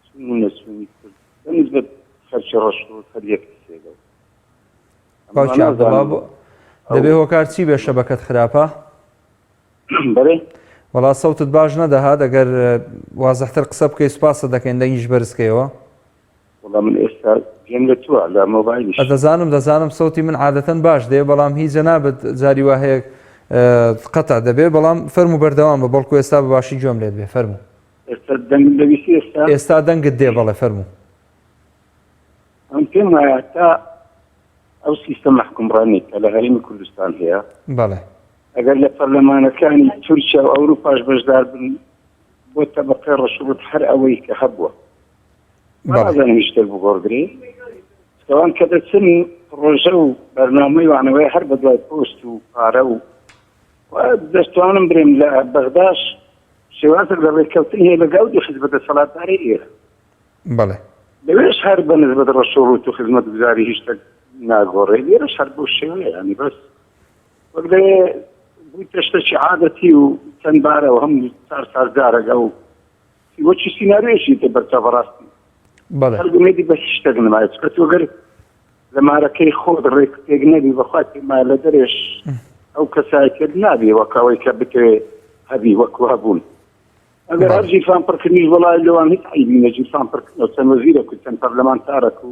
چوون و نەچوونی کورد بە نسبەت خەرکی ڕەش و هەر یەک کەسێکە. باوکی عبداللە دەبێ هۆکار چی بێ شەبەکەت خراپە؟ بەێ وەڵا سەوتت باش نەدەهات ئەگەر وازحتر قسە بکەی سوپاست دەکەین دەنگیش بەرزکەیەوە. وەڵا من ئێستا گوێم لە تووە لە مۆبایلیش. دەزانم دەزانم سەوتی من عادەتەن باش دێ بەڵام هی جەنابت جاری وا هەیە قەتع دەبێ بەڵام فەرموو بەردەوام بە بەڵکو ئێستا بە باشی گوێم لێت بێ فەرموو. ئێستا. دەنگم دەبیستی ئێستا؟ ئێستا دەنگت دێ بەڵێ فەرموو. ئەمن پێم وایە تا ئەو سیستەمە حکومڕانی کە لە هەرێمی کوردستان هەیە بەڵێ ئەگەر لە پەرلەمانەکانی تورکیا و ئەوروپاش بەشدار بن بۆ تەبقەی ڕەشوڕوت هەر ئەوەی کە هەبووە نازانم هیچ شتێک بگۆڕدرێ ئەوان کە دەچن پڕۆژە و بەرنامەی وانەوەی هەر بەدوای پۆست و پارە و دەستوانم برێم لە بەغداش شێوازێک لە ڕێککەوتن هەیە لەگەڵ دوو حزبە دەسەڵاتدارەی ئێرە. بەڵێ. لەوێش هەر بە نسبەت ڕەش و ڕووت و خزمەتگوزاری هیچ شتێک ناگۆڕێ، لێرەش هەر بەو شێوەیە یانی بەس وەک دەێ بوویتە شتێکی عادەتی و چەند بارە و هەموو چار سال جارێک ئەو وەکی سیناریۆیەکی دێتە بەرچاو بەڕاستی. بەڵێ. هەر ئومێدی بە هیچ شتێک نەمایە چونکە تۆ گەر لە مارەکەی خۆت ڕێک پێک نەبی بەخوای پێم وایە لە دەرێش ئەو کەسایەتیەت نابی وەک ئەوەی کە بتەوێ هەبی وەکو هەبوون ئەگەر هەر گیرفان پڕکردنیش وەڵای لەوان هیچ عەیبی نیە گیرفان پڕکردنەوە چەند وەزیرەک و چەند پەرلەمانتارەک و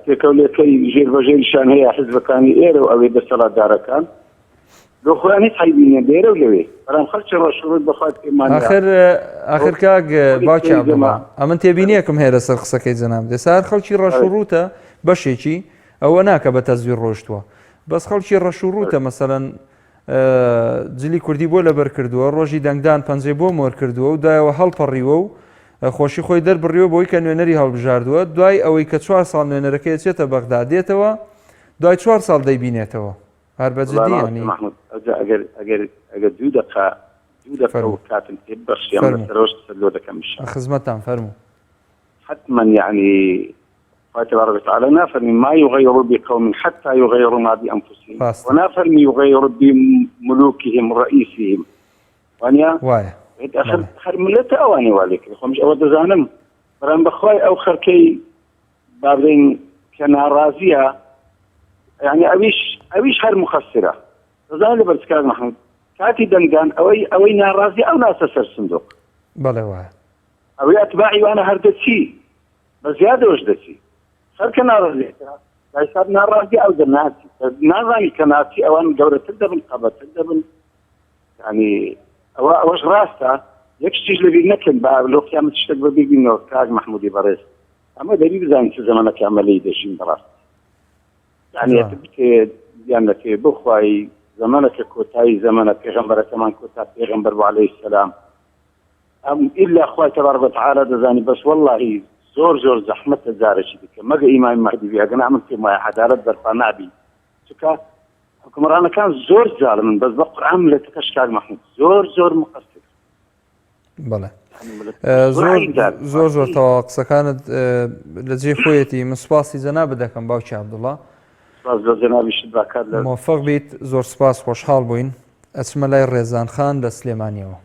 تێکەولێکەی ژێر بەژێریشان هەیە حزبەکانی ئێرە و ئەوێ دەسەڵاتدارەکان لۆ خۆیان هیچ عەیبی نیە لێرە و لەوێ بەڵام خەڵکی ڕەشوڕوت بەخوای پێمان ئاخر ئاخر کاک باوکی عەبدوڵڵا ئەمن تێبینیەکم هەیە لەسەر قسەکەی جەناب دێسا هەر خەڵکی ڕەشوڕوتە بەشێکی ئەوە ناکە بە تەزویر ڕۆشتووە بەس خەڵکی ڕەشوڕوتە مەسەلەن جلی کوردی بۆ لەبەر کردووە ڕۆژی دەنگدان پەنجەی بۆ مۆر کردووە و دوایەوە هەڵپەڕیوە و خۆشی خۆی دەربڕیوە بۆی کە نوێنەری هەڵبژاردووە دوای ئەوەی کە چوار ساڵ نوێنەرەکەی چێتە بەغدا دێتەوە دوای چوار ساڵ دەیبینێتەوە هەر بە جدی یانی. مەحمود ئەوجا ئەگەر ئەگەر ئەگەر دوو دەقە دوو دەقە و فەرموو. کاتم پێ ببەخشی ئەم فەرموو. لەسەرەوەش قسەت لۆ دەکەم ان شاء لە خزمەتتان فەرموو. حتما یعنی خوای تبارک وتعالی نافەرمی ما یغیر بقوم حتی یغیروا ما بانفسهم ڕاستە. و نافەرمی یغیر بملوکهم رئیسهم وانە وایە. ئەخر بەڵێ. هەر ملەتە ئەوانی وا لێ کرد خۆمیش ئەوە دەزانم بەڵام بەخوای ئەو خەرکەی با بڵێین کە ناڕازیە یعنی ئەویش ئەویش هەر مخەسرە دەزانانی لەبەر چ کاک محمود کاتی دەنگدان ئەوەی ئەوەی ناڕازی ئەو ناسە سەر سندوق بەڵێ وایە ئەوەی ئەتباعی وانە هەر دەچی بە زیادەوەش دەچی خەرکە ناڕازیەکە حساب ناڕازی ئەو دەناچی نازانی کە ناچی ئەوان گەورەتر دەبن قەبەتر دەبن یعنی ئەوە ئەوەش ڕاستە یەک شتیش لەبیر نەکەن با لۆ قیامەت شتێک بەبیر بینەوە کاک محمودی بەڕێز ئەمە دەبی بزانین چ زەمەنەکە ئەمە لێی دەژین بەڕاست یعنی جوان. بتێ یان نەتێ بخوای زەمەنەکە کۆتایی زەمەنە پێغەمبەرەکەمان کۆتا پێغەمبەر بوو عەلەیهی السلام ئەم ئیلا خوای تەبارک وتعالی دەزانی بەس وەڵاهی زۆر زۆر زەحمەتە جارێکی دیکە مەگە ئیمامی مەهدی بێ ئەگەنا من پێم وایە عەدالەت بەرپا نابی چونکە حکومڕانەکان زۆر زالمن بەس بە قورئان ملەتەکەش کاک مەحمود زۆر زۆر مقەسر بەڵێ زۆر زۆر زۆر تەواو قسەکانت لە جێ خۆیەتی من سوپاسی جەنابت دەکەم باوکی عەبدوڵڵا مۆفق بیت زۆر سپاس خۆشحاڵ بووین ئەچمە لای ڕێزان خان لە سلێمانیەوە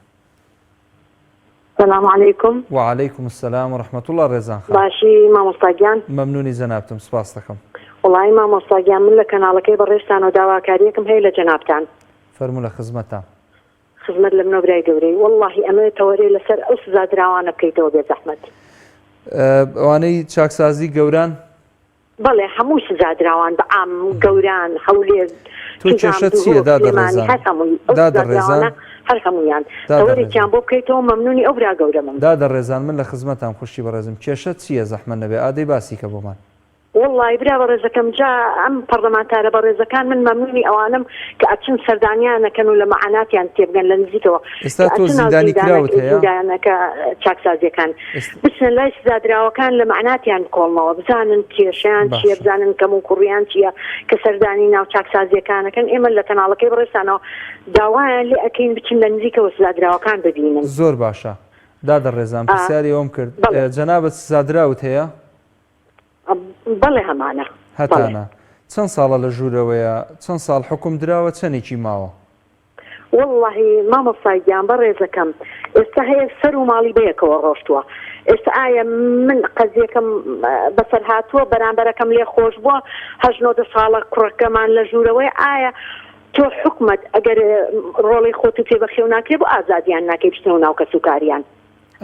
سلام علیکم. وعلیکم السلام و رحمة اللە ڕێزان خان. باشی مامۆستا گیان؟ مەمنونی جەنابتم سپاست دەکەم. وەڵایی مامۆستا گیان من لە کەناڵەکەی بەڕێزتانەوە داواکاریەکم هەیە لە جەنابتان. فەرموو لە خزمەتتام. خزمەت لە منەو برای گەورەی. وەڵاهی ئەمەوێ تەوەرێ لەسەر ئەو سزادراوانە بکەیتەوە بێزەحمەت. ئەوانەی چاکسازی گەوران؟ بەڵێ هەموو سزادراوان بە عام گەوران هەولێر تۆ کێشەت چییە دادە ڕێزان؟ هەر هەمووی ئەو دادە ڕێزان سزادراوانە هەر هەموویان دادە تەوەرێکیان ڕێزان بۆ بکەیتەوە مەمنونی ئەو برا گەورەمم. دادە ڕێزان من لە خزمەتام خوشکی بەڕێزم کێشەت چییە زەحمەت نەبێ ئادەی باسی کە بۆمان. وەڵڵاهی برا بەڕێزەکەم جا ئەم پەڕلەمانتارە بەڕێزەکان من مەمنونی ئەوانەم کە ئەچن سەردانیان ئەکەن و لە مەعاناتیان تێبگەن لە نزیکەوە ئێستا کە تۆ ئەچن ناو زیندانی زیندانەک کراوت هەیە؟ زیندانەکە چاکسازیەکان ئێست بچنە لای سزادراوەکان لە مەعناتیان بکۆڵنەوە بزانن کێشەیان چیە باشە. بزانن کەم و کوڕیان چیە کە سەردانی ناو چاکسازیەکان ئەکەن ئێمە لە کەناڵەکەی بەڕێزتانەوە داوایان لێ ئەکەین بچن لە نزیکەوە سزادراوەکان ببینن. زۆر باشە دادە ڕێزان ئا پرسیاری ئەوەم کرد بەڵێ. جەنابت سزادراوت هەیە؟ بەڵێ هەمانە. هەتانە. چەند ساڵە لە ژوورەوەیە؟ چەند ساڵ حوکم دراوە چەنێکی ماوە؟ وەڵڵاهی مامۆستا گیان بەڕێزەکەم ئێستا هەیە سەر و ماڵی بەیەکەوە ڕۆشتووە ئێستا ئایا من قەزیەکەم بەسەر هاتووە بەرامبەرەکەم لێ خۆش بووە هەشت نۆ دە ساڵە کوڕەکەمان لە ژوورەوەی ئایا تۆ حکومەت ئەگەر ڕۆڵەی خۆت و پێ بەخێو ناکرێ بۆ ئازادیان ناکەی بچنەوە ناو کەسوکاریان؟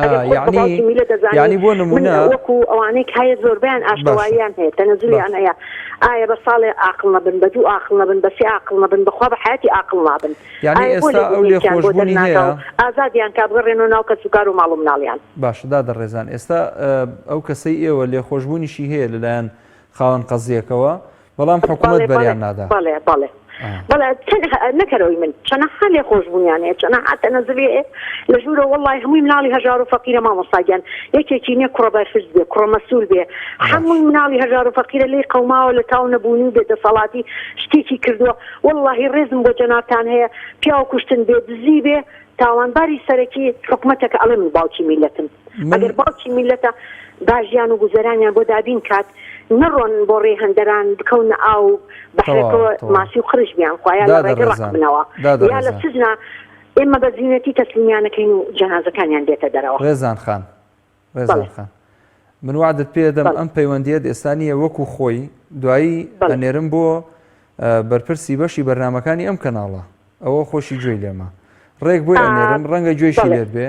ئەگەر خۆت بە باوکی میللەت دەزانی یانی بۆ من نمونە وەکو ئەوانەی کە هەیە زۆربەیان باشە ئاشتەواییان هەیە تەنەزولیان باشە هەیە ئایا بە ساڵێ ئاقڵ نەبن بە دوو ئاقڵ نەبن بە سێ ئاقڵ نەبن بەخوا بە حەیاتی ئاقڵ نابن یانی ئایا بۆ ئێستا ئەو لێبوردنێکیان بۆ لێخۆشبوونی دەرناکا هەیە و ئازادیان کا بگەڕێنەوە ناو کەسوکار و ماڵ و مناڵیان. باشە دادە ڕێزان ئێستا ئەو کەسەی ئێوە لێخۆشبوونیشی هەیە لەلایەن خاوەن قەزیەکەوە بەڵام حکومەت بەڵێ بەڵێ بەریان نادا. بەڵێ بەڵێ ئا. بەڵێ چەند نەکەرەوەی من چەنەها لێخۆشبوونیان هەیە چەنەها تەنەزولی هەیە لە ژوورەوە وەڵڵاهی هەمووی مناڵی هەژار و فەقیرە مامۆستا گیان یەکێکی نیە کوڕە بەرپرس بێ کوڕە مەسول بێ باش. هەمووی مناڵی هەژار و فەقیرە لێی قەوماوە لە تاو نەبوونی و بێ دەسەڵاتی شتێکی کردووە وەڵڵاهی ڕێزم بۆ جەنابتان هەیە پیاو کوشتن بێ دزی بێ تاوانباری سەرەکی حکومەتە کە ئەڵێ من باوکی میللەتم من ئەگەر باوکی میللەتە با ژیان و گوزەرانیان بۆ دابین کات نەڕۆن بۆ ڕێی هەندەران بکەونە ئاو تەواو بەحرەکەوە تەواو ماسی و قرش بیان خوا یا لە دادە ڕێگە ڕەق ڕێزان بنەوە دادە یا لە ڕێزان سجنا ئێمە بە زینەتی تەسلیمیانەکەین و جەنازەکانیان دێتە دەرەوە. ڕێزان خان ڕێزان بەڵێ خان من وەعدت پێ دەم بەڵێ ئەم پەیوەندیەت ئێستا نییە وەکو خۆی دوایی بەڵێ ئەنێرم بۆ بەرپرسی بەشی بەرنامەکانی ئەم کەناڵە ئەوە خۆشی گوێی لێمە ڕێک بۆی ئەنێرم ڕەنگە گوێیشی بەڵێ لێت بێ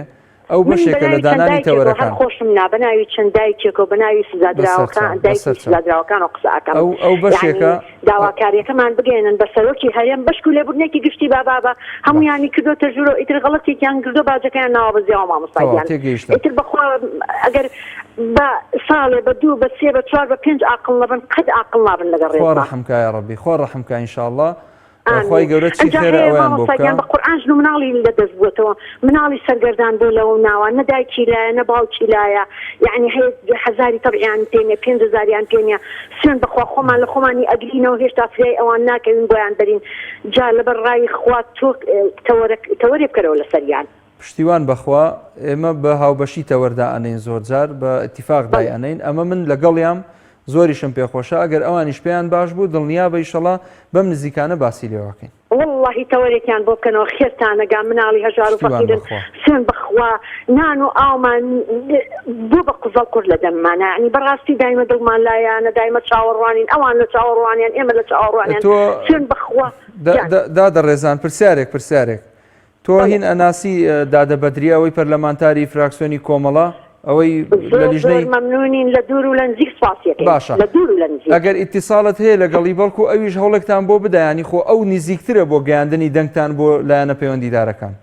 ئەو من بەشێکە لە بەناوی چەند دانانی دایکێکەوە هەر تەوەرەکان. خۆشم نا بەناوی چەند دایکێکەوە بەناوی بەسەر سزادراوەکان چاو دایکی بەسەر چاو سزادراوەکانەوە قسە ئەکەم ئەو ئەو یعنی بەشێکە ئە داواکاریەکەمان بگەیەنن بە سەرۆکی هەرێم بەشک و لێبوردنێکی گشتی با بابە باش هەموویانی کردۆتە ژوورەوە ئیتر غەڵەتێکیان کردوە باجەکەیان ناوە بە زیاوە مامۆستا تەواو گیان تێگەیشتم. ئیتر بەخوا ئەگەر بە ساڵێ بە دوو بە سێ بە چوار بە پێنج ئاقڵ نەبن قەت ئاقڵ نابن لەگەڵ خوا ڕێزما. ڕەحم کا یاڕەبی خوا ڕەحم کا ان شاء اللە خوای ئامین گەورە چی ئەنجا خێرە هەیە ئەوەیان بۆ مامۆستا بکا. گیان بە قورئان ژن و مناڵی لە دەست بووەتەوە مناڵی سەرگەردان بووە لەوە ناوە نە دایکی لایە نە باوکی لایە یەعنی هەیە هەزاری تەبعیان پێ نیە پێنج هەزاریان پێ نیە سوێند بەخوا خۆمان لە خۆمانی ئەگرینەوە هێشتا فریای ئەوان ناکەوین بۆیان بەرین جا لەبەر ڕای خوا تۆ تەوەرە تەوەرێ بکەرەوە لەسەریان. پشتیوان بەخوا ئێمە بە هاوبەشی تەوەر دائەنێین زۆرجار بە ئیتیفاق بەڵێ. دایئەنێین ئەمە من لەگەڵیام زۆریشم پێخۆشە ئەگەر ئەوانیش پێیان باش بوو دڵنیابە ئیشەڵا بەم نزیکانە باسی لێوەکەین. وەڵڵاهی تەوەرێکیان بۆ بکەنەوە خێرتان ئەگا مناڵی هەژار و پشتیوان فەقیرن بەخوا. سوێن بەخوا نان و ئاومان بۆ بە قوزەڵ قور لە دەممانە یانی بەڕاستی دایمە دڵمان لایانە دایمە چاوەڕوانین ئەوان لە چاوەڕوانیان ئێمە لە چاوەڕوانیان تۆ سوێن بەخوا گیان. دادە ڕێزان پرسیارێک پرسیارێک تۆ بەڵێ. هین ئەناسی دادە بەدریە ئەوەی پەرلەمانتاری فراکسیۆنی کۆمەڵە ئەوەی لە زۆر زۆر لیژنەی مەمنونین لە دوور و لە نزیک سپاسی ئەکەین باشە لە دوور و لە نزیک. ئەگەر ئیتیساڵت هەیە لەگەڵی بەڵکو ئەویش هەوڵێکتان بۆ بدا یانی خۆ ئەو نزیکترە بۆ گەیاندنی دەنگتان بۆ لایەنە پەیوەندیدارەکان.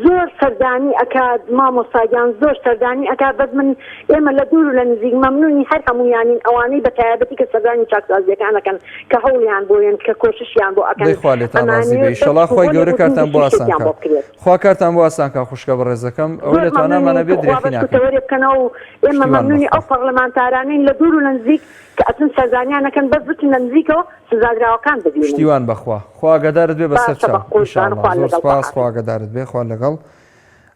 زۆر سەردانی ئەکات مامۆستا گیان زۆر سەردانی ئەکات بەس من ئێمە لە دوور و لە نزیک مەمنونی هەر هەموویانین ئەوانەی بە تایەبەتی کە سەردانی چاکسازیەکان ئەکەن کە هەوڵیان بۆ یەن کە کۆششیان بۆ ئەکەن دەی خوا لێتان ڕازی بێ ئەمانەوێ ئیشەڵا بەس خوای بۆ گەورە لێبوردنی کارتان بۆ گشتی ئاسان شتێکیان کا بۆ بکرێت. خوا کارتان بۆ ئاسان کا خوشکە بەڕێزەکەم ئەوەی زۆر لە توانامانا مەمنونین بێت توخوا درێخی بەس ناکەین تەوەرێ بکەنەوە و ئێمە پشتیوان مەمنونی بەخوا. ئەو پەڕلەمانتارانەین لە دوور و لە نزیک کە ئەچن سەردانیان ئەکەن بەس بچن لە نزیکەوە سزادراوەکان ببینن. پشتیوان بەخوا خوا ئاگادارت بێ بەسەر باشە چاو بە قوربان ئینشاڵڵا خوا زۆر لەگەڵ سپاس بە خوا ئاگادارت بێ خوا لەگەڵ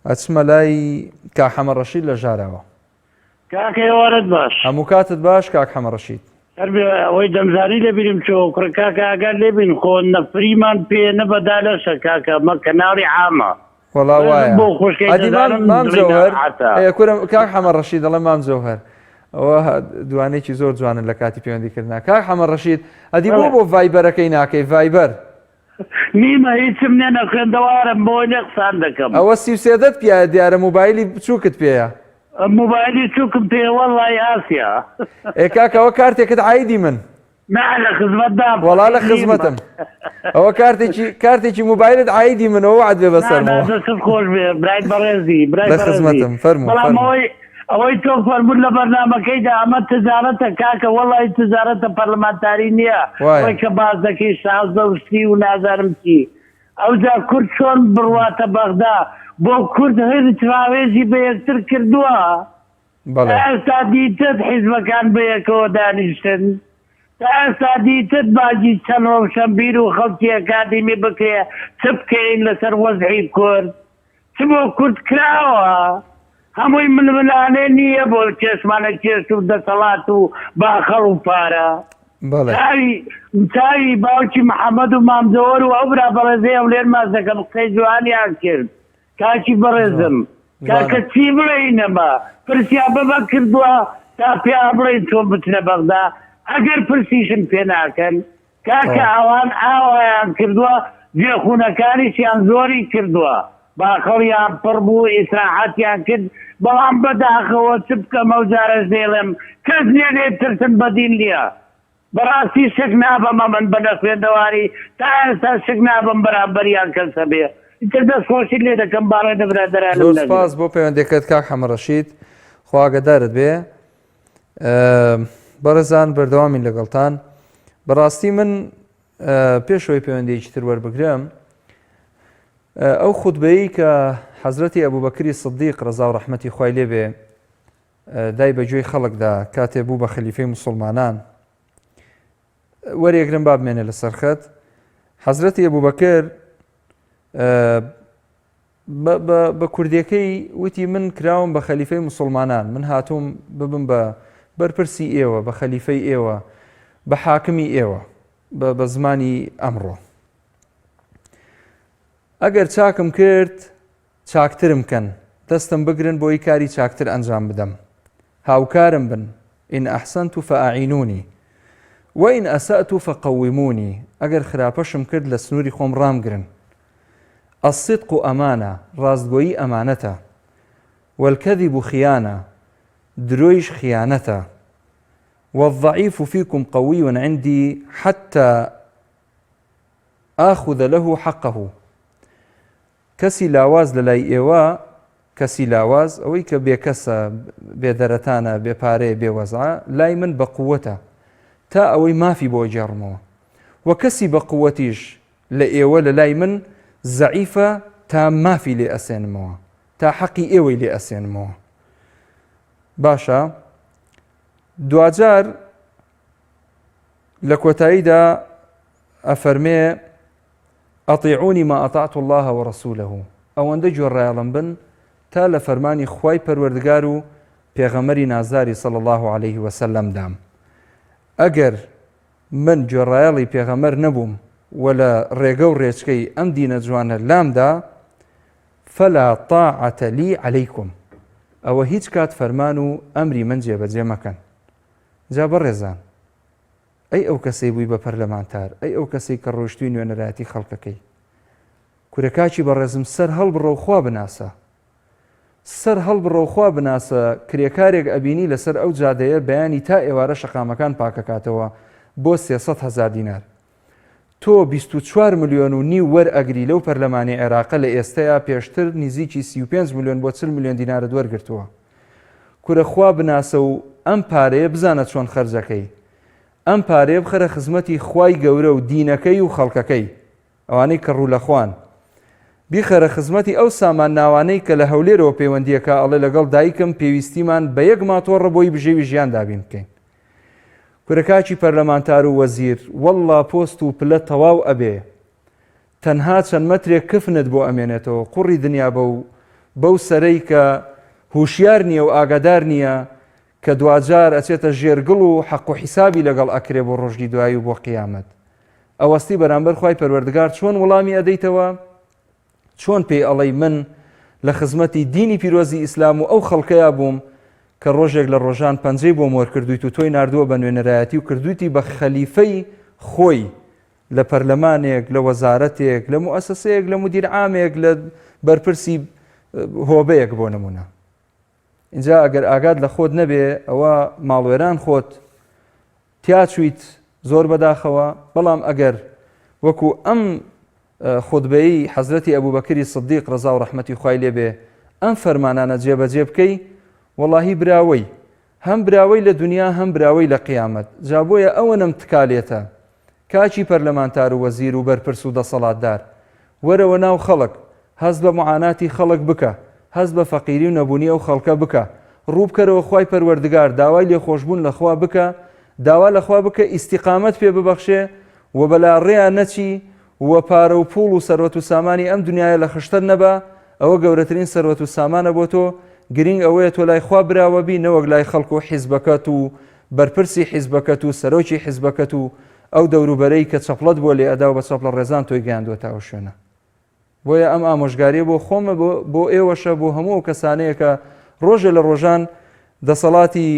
ئەچمە لای کاک حەمە ڕەشید لە ژاراوە. کاکە ئێوارەت باش. هەموو کاتت باش کاک حەمە ڕەشید. هەر بێ ئەوەی دەمزانی لە بیرم چۆوە کوڕە کاکە ئاگات لێ بین خۆ نە فریمان پێ نە بە دالەشە کاکە مە کەناڵی عامە. وەڵا ڕێزم وایە بۆ خوشکەی ئەدی مام دەزانم مام دڵی جەوهەر ناڕەحەتە. ئێ کورە کاک حەمە ڕەشید دەڵێم مام جەوهەر ئەوە دوانێکی زۆر جوانن لە کاتی پەیوەندی کردنا کاک حەمە ڕەشید ئەدی بۆ بەڵێ. بۆ ڤایبەرەکەی ناکەی ڤایبەر نیمە هیچم نیە نەخوێندەوارم بۆی لێ قسان دەکەم. ئەوە 33 دەت پیایە دیارە موبایلی بچووکت پێیە. موبایلی چووکم پێیە وەڵڵاهی ئاسیا. ئێ کاکە ئەوە کارتێکت عایدی من. نا لە خزمەت دام وەڵا لە فەقیر نیم. خزمەتم ئەوە کارتێکی کارتێکی موبایلت عایدی منەوە وەعد بێ نا نا بەسەرمەوە. دەستت خۆش بێ برای بەڕێزی برای لە بەڕێزی خزمەتم فەرموو بەڵام فەرموو. ئەوەی ئەوەی تۆ فەرمووت لە بەرنامەکەیدا ئەمە تجارەتە کاکە وەڵڵاهی تجارەتە پەرلەمانتاری نییە وایە. ئەوەی کە باس دەکەی 16 و سی و نازانم چی ئەوجا کورد چۆن بڕواتە بەغدا بۆ کورد هیچ ڕاوێژی بە یەکتر کردووە بەڵێ. تا ئێستا دیتت حیزبەکان بەیەکەوە دانیشتن؟ تا ئێستا دیتت باجی چەند ڕەوشەنبیر و خەڵکی ئەکادیمی بکرێ چ بکەین لەسەر وەزعی کورد؟ چ بۆ کورد کراوە؟ هەمووی ململانێ نییە بۆ کێشمانە کێش و دەسەڵات و باخەڵ و پارە؟ بەڵێ. چاوی چاوی باوکی محەمەد و مام جەوەر و ئەو برا بەڕێزەی هەولێر ماچ دەکەم قسەی جوانیان کرد کاکی بەڕێزم کاکە چی بڵێین ئەمە پرسیان بەمە کردووە تا پێیان بڵێین چۆن بچنە بەغدا ئەگەر پرسیشن پێ ناکەن کاکە ئەوان ئاوایان کردووە جێخونەکانیشیان زۆری کردووە باخەڵیان پڕ بوو ئیسراحەتیان کرد. بەڵام بەداخەوە چ بکەم ئەو جارەش دەیڵێم کەس نیە لێ بترسن بەدیل نیە بەڕاستی شک نابەم ئەمن بە نەخوێندەواری تا ئێستا شک نابەم بەرامبەریان کەس هەبێ ئیتر دەست خۆشیت لێ دەکەم باڕێ برادەرانم زۆر نەگرن. سپاس بۆ پەیوەندیەکەت کاک حەمە ڕەشید خوا ئاگادارت بێ بەڕێزان بەردەوامین لەگەڵتان بەڕاستی من پێشەوەی پەیوەندیەکی تر وەربگرم ئەو خوتبەیەی کە حەزرەتی ئەبوبەکری سدیق ڕەزا و ڕەحمەتی خوای لێ بێ دای بە گوێی خەڵکدا کاتێ بوو بە خەلیفەی موسڵمانان وەرێگرم با بمێنێ لەسەر خەت حەزرەتی ئەبوبەکر بە کوردیەکەی وتی من کراوم بە خەلیفەی موسڵمانان من هاتووم ببم بە بەرپرسی ئێوە بە خەلیفەی ئێوە بە حاکمی ئێوە بە زمانی ئەمڕۆ ئەگەر چاکم کرد چاکترم کەن دەستم بگرن بۆی کاری چاکتر ئەنجام بدەم هاوکارم بن إن أحسنت فأعينوني وإن أسأت فقوموني ئەگەر خراپەشم کرد لە سنووری خۆم ڕامگرن الصدق أمانة ڕاستگۆیی ئەمانەتە والکذب خیانە درۆیش خیانەتە والضعیف فیکم قوی عندی حتی آخذ له حقه کەسی لاواز لەلای ئێوە کەسی لاواز ئەوەی کە بێکەسە بێدەرەتانە بێ پارەیە بێ وەزعە لای من بە قووەتە تا ئەوەی مافی بۆ گێڕمەوە و کەسی بە قووەتیش لە ئێوە لە لای من زەعیفە تا مافی لێ ئەسێنمەوە تا حەقی ئێوەی لێ ئەسێنمەوە باشە دواجار لە کۆتاییدا ئەفەرمێ أطيعوني ما أطعت الله ورسوله ئەوەندە گوێڕایەڵم بن تا لە فەرمانی خوای پەروەردگار و پێغەمبەری نازداری صلی الله علیه وسلم دام ئەگەر من گوێڕایەڵی پێغەمبەر نەبووم و لە ڕێگە و ڕێچکەی ئەم دینە جوانە لامدا فلا طاعة لي علیکم ئەوە هیچ کات فەرمان و ئەمری من جێبەجێ مەکەن جا بەڕێزان ئەی ئەو کەسەی بووی بە پەرلەمانتار ئەی ئەو کەسەی کە ڕۆیشتووی نوێنەرایەتی خەڵکەکەی کورە کاکی بەڕێزم سەر هەڵبڕە و خوا بناسە سەر هەڵبڕە و خوا بناسە کرێکارێک ئەبینی لەسەر ئەو جادەیە بەیانی تا ئێوارە شەقامەکان پاکەکاتەوە بۆ 300 هەزار دینار تۆ 24 ملیۆن و نیو وەرئەگری لەو پەرلەمانی عێراقە لە ئێستەیا پێشتر نزیکی 35 ملیۆن بۆ 40 ملیۆن دینارت وەرگرتووە کورە خوا بناسە و ئەم پارەیە بزانە چۆن خەرجەکەی ئەم پارەیە بخەرە خزمەتی خوای گەورە و دینەکەی و خەڵکەکەی ئەوانەی کە ڕوو لە خوان بیخەرە خزمەتی ئەو سامان ناوانەی کە لە هەولێرەوە پەیوەندیەکە ئەڵێ لەگەڵ دایکم پێویستیمان بە یەک ماتۆڕە بۆی بژێوی ژیان دابین بکەین کورە کاکی پەرلەمانتار و وەزیر واللە پۆست و پلە تەواو ئەبێ تەنها چەند مەترێک کفنت بۆ ئەمێنێتەوە قوڕی دنیا بەو بەو سەرەی کە هوشیار نییە و ئاگادار نییە کە دواجار ئەچێتە ژێرگڵ و حەق و حیسابی لەگەڵ ئەکرێ بۆ ڕۆژی دوایی و بۆ قیامەت ئەوەستی بەرامبەر خوای پەروەردگار چۆن وڵامی ئەدەیتەوە چۆن پێی ئەڵێی من لە خزمەتی دینی پیرۆزی ئیسلام و ئەو خەڵکەیا بووم کە ڕۆژێک لە ڕۆژان پەنجەی بۆ مۆر کردوویت و تۆی ناردووە بە نوێنەرایەتی و کردوویتی بە خەلیفەی خۆی لە پەرلەمانێک لە وەزارەتێک لە موئەسەسەیەک لە مدیر عامێک لە بەرپرسی هۆبەیەک بۆ نمونە اینجا ئەگەر ئاگات لە خۆت نەبێ ئەوە ماڵوێران خۆت تیاچویت زۆر بەداخەوە بەڵام ئەگەر وەکو ئەم خوتبەی حەزرەتی ئەبوبەکری سدیق ڕەزا و ڕەحمەتی خوای لێ بێ ئەم فەرمانانە جێبەجێ بکەی وەڵاهی براوەی هەم براوەی لە دنیا هەم براوەی لە قیامەت جا بۆیە ئەوەنەم تکا لێتە کاکی پەرلەمانتار و وەزیر و بەرپرس و دەسەڵاتدار وەرەوە ناو خەڵک هەست بە معاناتی خەڵک بکە، هەست بە فەقیری و نەبوونی ئەو خەڵکە بکە، ڕووبکەرەوە خوای پەروەردگار داوای لێخۆشبوون لە خوا بکە، داوا لە خوا بکە ئیستیقامەت پێ ببەخشێ و بەلاڕێیا نەچی و پارە و پوڵ و سەروەت و سامانی ئەم دنیایە لە خشتەت نەبا، ئەوە گەورەترین سەروەت و سامانە بۆ تۆ، گرینگ ئەوەیە تۆ لای خوا براوە بی نەوەک لای خەڵک و حیزبەکەت و بەرپرسی حیزبەکەت و سەرۆکی حیزبەکەت و ئەو دەوروبەرەی کە چەپڵەت بۆ لێ ئەدا و بە چەپڵە ڕێزان تۆی گەیاندووەتە ئەو شوێنە. بۆیە ئەم ئامۆژگاریە بۆ خۆمە بۆ ئێوەشە بۆ هەموو ئەو کەسانەیە کە ڕۆژێ لە ڕۆژان دەسەڵاتی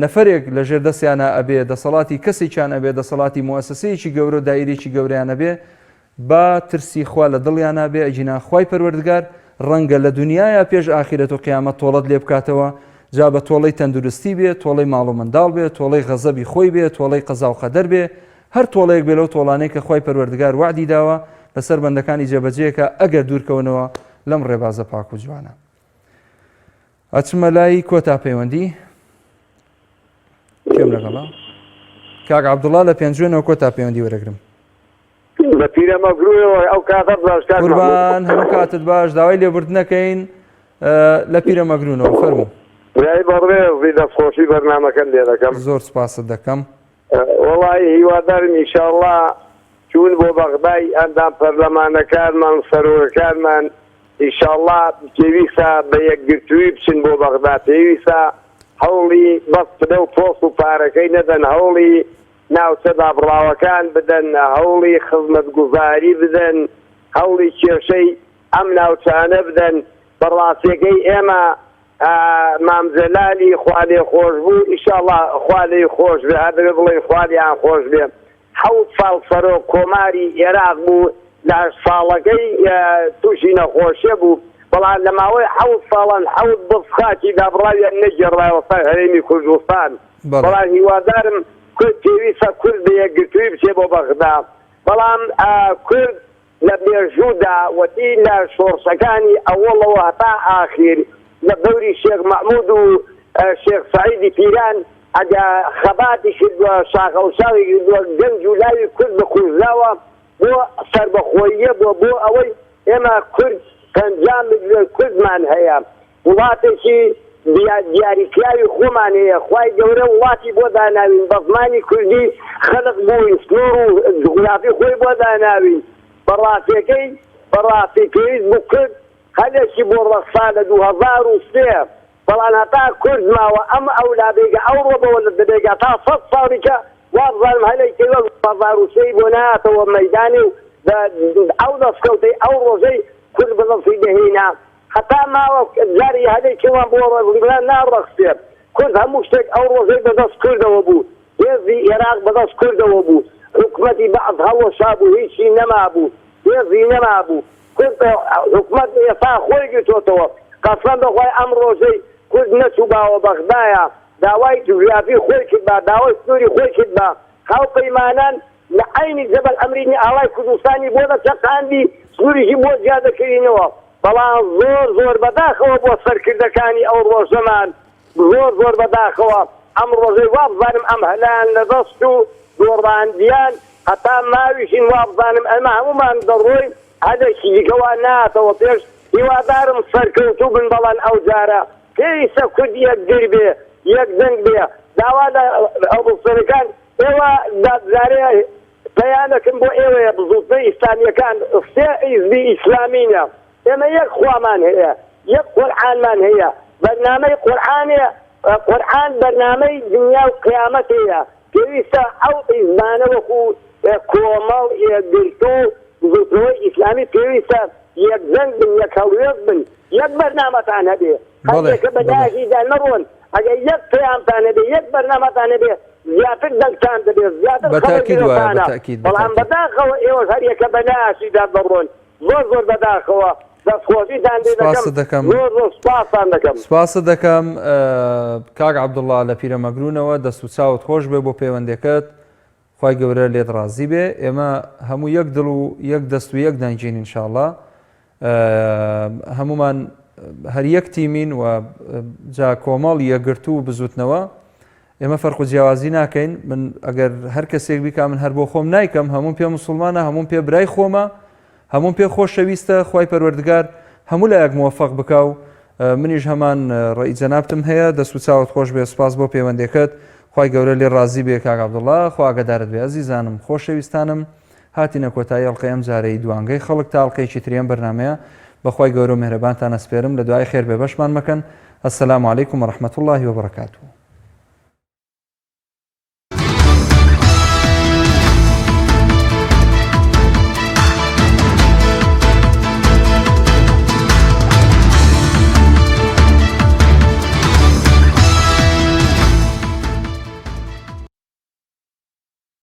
نەفرێک لە ژێر دەستیانە ئەبێ دەسەڵاتی کەسێکیان ئەبێ دەسەڵاتی موسسەیەکی گەورە و دایرێکی گەوریان ئەبێ با ترسی خوا لە دڵیانە بێ ئەگینا خوای پەروەردگار ڕەنگە لە دنیایا پێش ئاخیرەت و قیامەت تۆڵەت لێ بکاتەوە، جا بە تۆڵەی تەندروستی بێ، تۆڵەی ماڵ و منداڵ بێ، تۆڵەی غەزەبی خۆی بێ، تۆڵەی قەزا و قەدەر بێ، هەر تۆڵەیەک بێ لەو تۆڵانەی کە خوای پەروەردگار وەعدی داوە لەسەر بەندەکانی جێبەجێکا ئەگەر دوورکەونەوە لەم ڕێبازە پاک و جوانە. ئەچمە لای کۆتا پەیوەندی کێم لەگەڵە کاک عەبدوڵا لە پێنجوێنەوە کۆتا پەیوەندی وەرەگرم. لە پیرەمەگرووەوە ئەو کاتەت باش کاک مەحموود. قوربان هەموو کاتت باش داوای لێبوردن ئەکەین لە پیرەمەگروونەوە فەرموو. برای بەڕێزی دەستخۆشی بەرنامەکەت لێ دەکەم. زۆر سوپاست دەکەم. وەڵایی هیوادارم ئیشاڵڵا چوون بۆ بەغدای ئەندام پەرلەمانەکانمان و سەرۆکەکانمان ئیشاڵڵا پێویستە بە یەکگرتووی بچن بۆ بەغدا پێویستە هەوڵی بەس پلە و پۆست و پارەکەی نەدەن هەوڵی ناوچە دابڕاوەکان بدەن، هەوڵی خزمەتگوزاری بدەن، هەوڵی کێشەی ئەم ناوچانە بدەن، بە ڕاستیەکەی ئێمە مام جەلالی خوالێخۆشبوو ئیشاڵا خوا لێی خۆش بێ هەر دەبێ بڵێین خوا لێیان خۆش بێ حەوت ساڵ سەرۆک کۆماری ئێراق بوو لە هەشت ساڵەکەی تووشی نەخۆشیە بوو بەڵام لە ماوەی حەوت ساڵان حەوت بڕ خاکی دابڕاویان نەگێڕایەوە سەر هەرێمی کوردستان. بەڵام هیوادارم کورد پێویستە کورد بە یەکگرتووی بچێ بۆ بەغدا بەڵام کورد لە مێژوودا وەتی لە شۆڕشەکانی ئەوەڵەوە هەتا ئاخیر لە دەوری شێخ مەحمود و شێخ سەعیدی پیران ئەگە خەباتی کردووە شاخەوشاخی کردووە گەنج و لاوی کورد بە کوژراوە بۆ سەربەخۆییە بۆ بۆ ئەوەی ئێمە کورد 50 ملیۆن کوردمان هەیە وڵاتێکی دیاریکراوی خۆمان هەیە، خوای گەورە وڵاتی بۆ داناوین، بە زمانی کوردی خەلق بووین، سنوور و جوگرافی خۆی بۆ داناوین، بە ڕاستیەکەی بە ڕاستی پێویست بوو کورد هەلێکی بۆ ڕەخسا لە 2003، بەڵام هەتا کورد ماوە ئەم ئەولادەی ئەوڕۆ بەوە دەبێگا تا سەد ساڵیکە وابزانم هەلێکی وەک 2003 ی بۆ نایاتەوە مەیدانی و ئەو دەسکەوتەی ئەو ڕۆژەی کورد بەدەستی دەهێنا هەتا ماوە جاری هەلێکیمان بۆ ڕێگران ناڕەخسێ. کورد هەموو شتێک ئەو ڕۆژەی بەدەست کوردەوە بوو. هێزی ئێراق بەدەست کوردەوە بوو. حکومەتی بەعس هەڵوەشابوو هیچی نەمابوو. هێزی نەمابوو. کورد حکومەت ئێستا خۆی گرتۆتەوە. قەسەم بەخوای ئەم ڕۆژەی کورد نەچووباوە بەغدایە داوای جوگرافی خۆی کردبا داوای سنووری خۆی کردبا هاوپەیمانان لە عەینی جەبەل ئەمرینی ئاڵای کوردستانی بۆ دەچەقاندی سنووریشی بۆ جیا دەکردینەوە بەڵام زۆر زۆر بەداخەوە بۆ سەرکردەکانی ئەو ڕۆژەمان زۆر زۆر بەداخەوە ئەم ڕۆژەی وابزانم ئەم هەلایان لەدەست چوو دۆڕاندیان هەتا ماویشین وابزانم ئەمە هەموومان دەڕۆین هەلێکی دیکە وا نایاتەوە پێش هیوادارم سەرکەوتوو بن بەڵام ئەوجارە پێویستە کورد یەکگر بێ یەک دەنگ بێ داوا لە ئۆپۆزسیۆنەکان ئێوە جارێ پەیامێکم بۆ ئێوەیە بزوتنەوەی ئیسلامیەکان سێ حیزبی ئیسلامینە ئێمە یەک خوامان هەیە یەک قورعانمان هەیە بەرنامەی قورعانێ قورعان بەرنامەی دنیا و قیامەتەیە پێویستە ئەو حیزبانە وەکو کۆمەڵ یەکگرتوو بزوتنەوەی ئیسلامی پێویستە یەک دەنگ بن یەک هەڵوێست بن یەک بەرنامەتان هەبێ هەندێکە بە داهیدا نەڕۆن ئەگەر یەک پەیامتان هەبێ یەک بەرنامەتان هەبێ زیاتر دەنگتان دەبێت زیاتر بە خەڵک تاکید وایە بە گوێتانە تاکید بە بەڵام تاکید. بەداخەوە ئێوەش هەریەکە بە لایەکیدا دەڕۆن زۆر زۆر بەداخەوە دەستخۆشیتان لێ دەکەم سپاست دەکەم. زۆر زۆر سوپاستان دەکەم. سپاست دەکەم کاک عەبدوڵڵا لە پیرەمەگرونەوە دەست و چاوت خۆش بێ بۆ پەیوەندەکەت خوای گەورە لێت ڕازی بێ ئێمە هەموو یەک دڵ و یەک دەست و یەک دەنگین ان شاء اللە هەمومان هەر یەک تیمین و جا کۆمەڵ یەکگرتوو و بزوتنەوە ئێمە فەرق و جیاوازی ناکەین من ئەگەر هەر کەسێک بیکا من هەر بۆ خۆم نایکەم هەموم پێ مسلمانە هەموم پێ برای خۆمە هەمووم پێ خۆشەویستە خوای پەروەردگار هەموو لایەک مۆفەق بکا و منیش هەمان ڕەئی جەنابتم هەیە دەست و چاوت خۆش بێ سوپاس بۆ پەیوەندەکەت خوای گەورە لێ ڕازی بێ کاک عەبدوڵا خوا ئاگادارت بێ ئەزیزانم خۆشەویستانم هاتینە کۆتایی ئەڵقەی ئەم جارەی دوانگەی خەڵک تا ئەڵقەیەکی تری ئەم بەرنامەیە بەخوای گەورە و میهرەبانتان ئەسپێرم لە دوعای خێر بێبەشمان مەکەن السلام علیکم ورحمة اللە وبرکاته.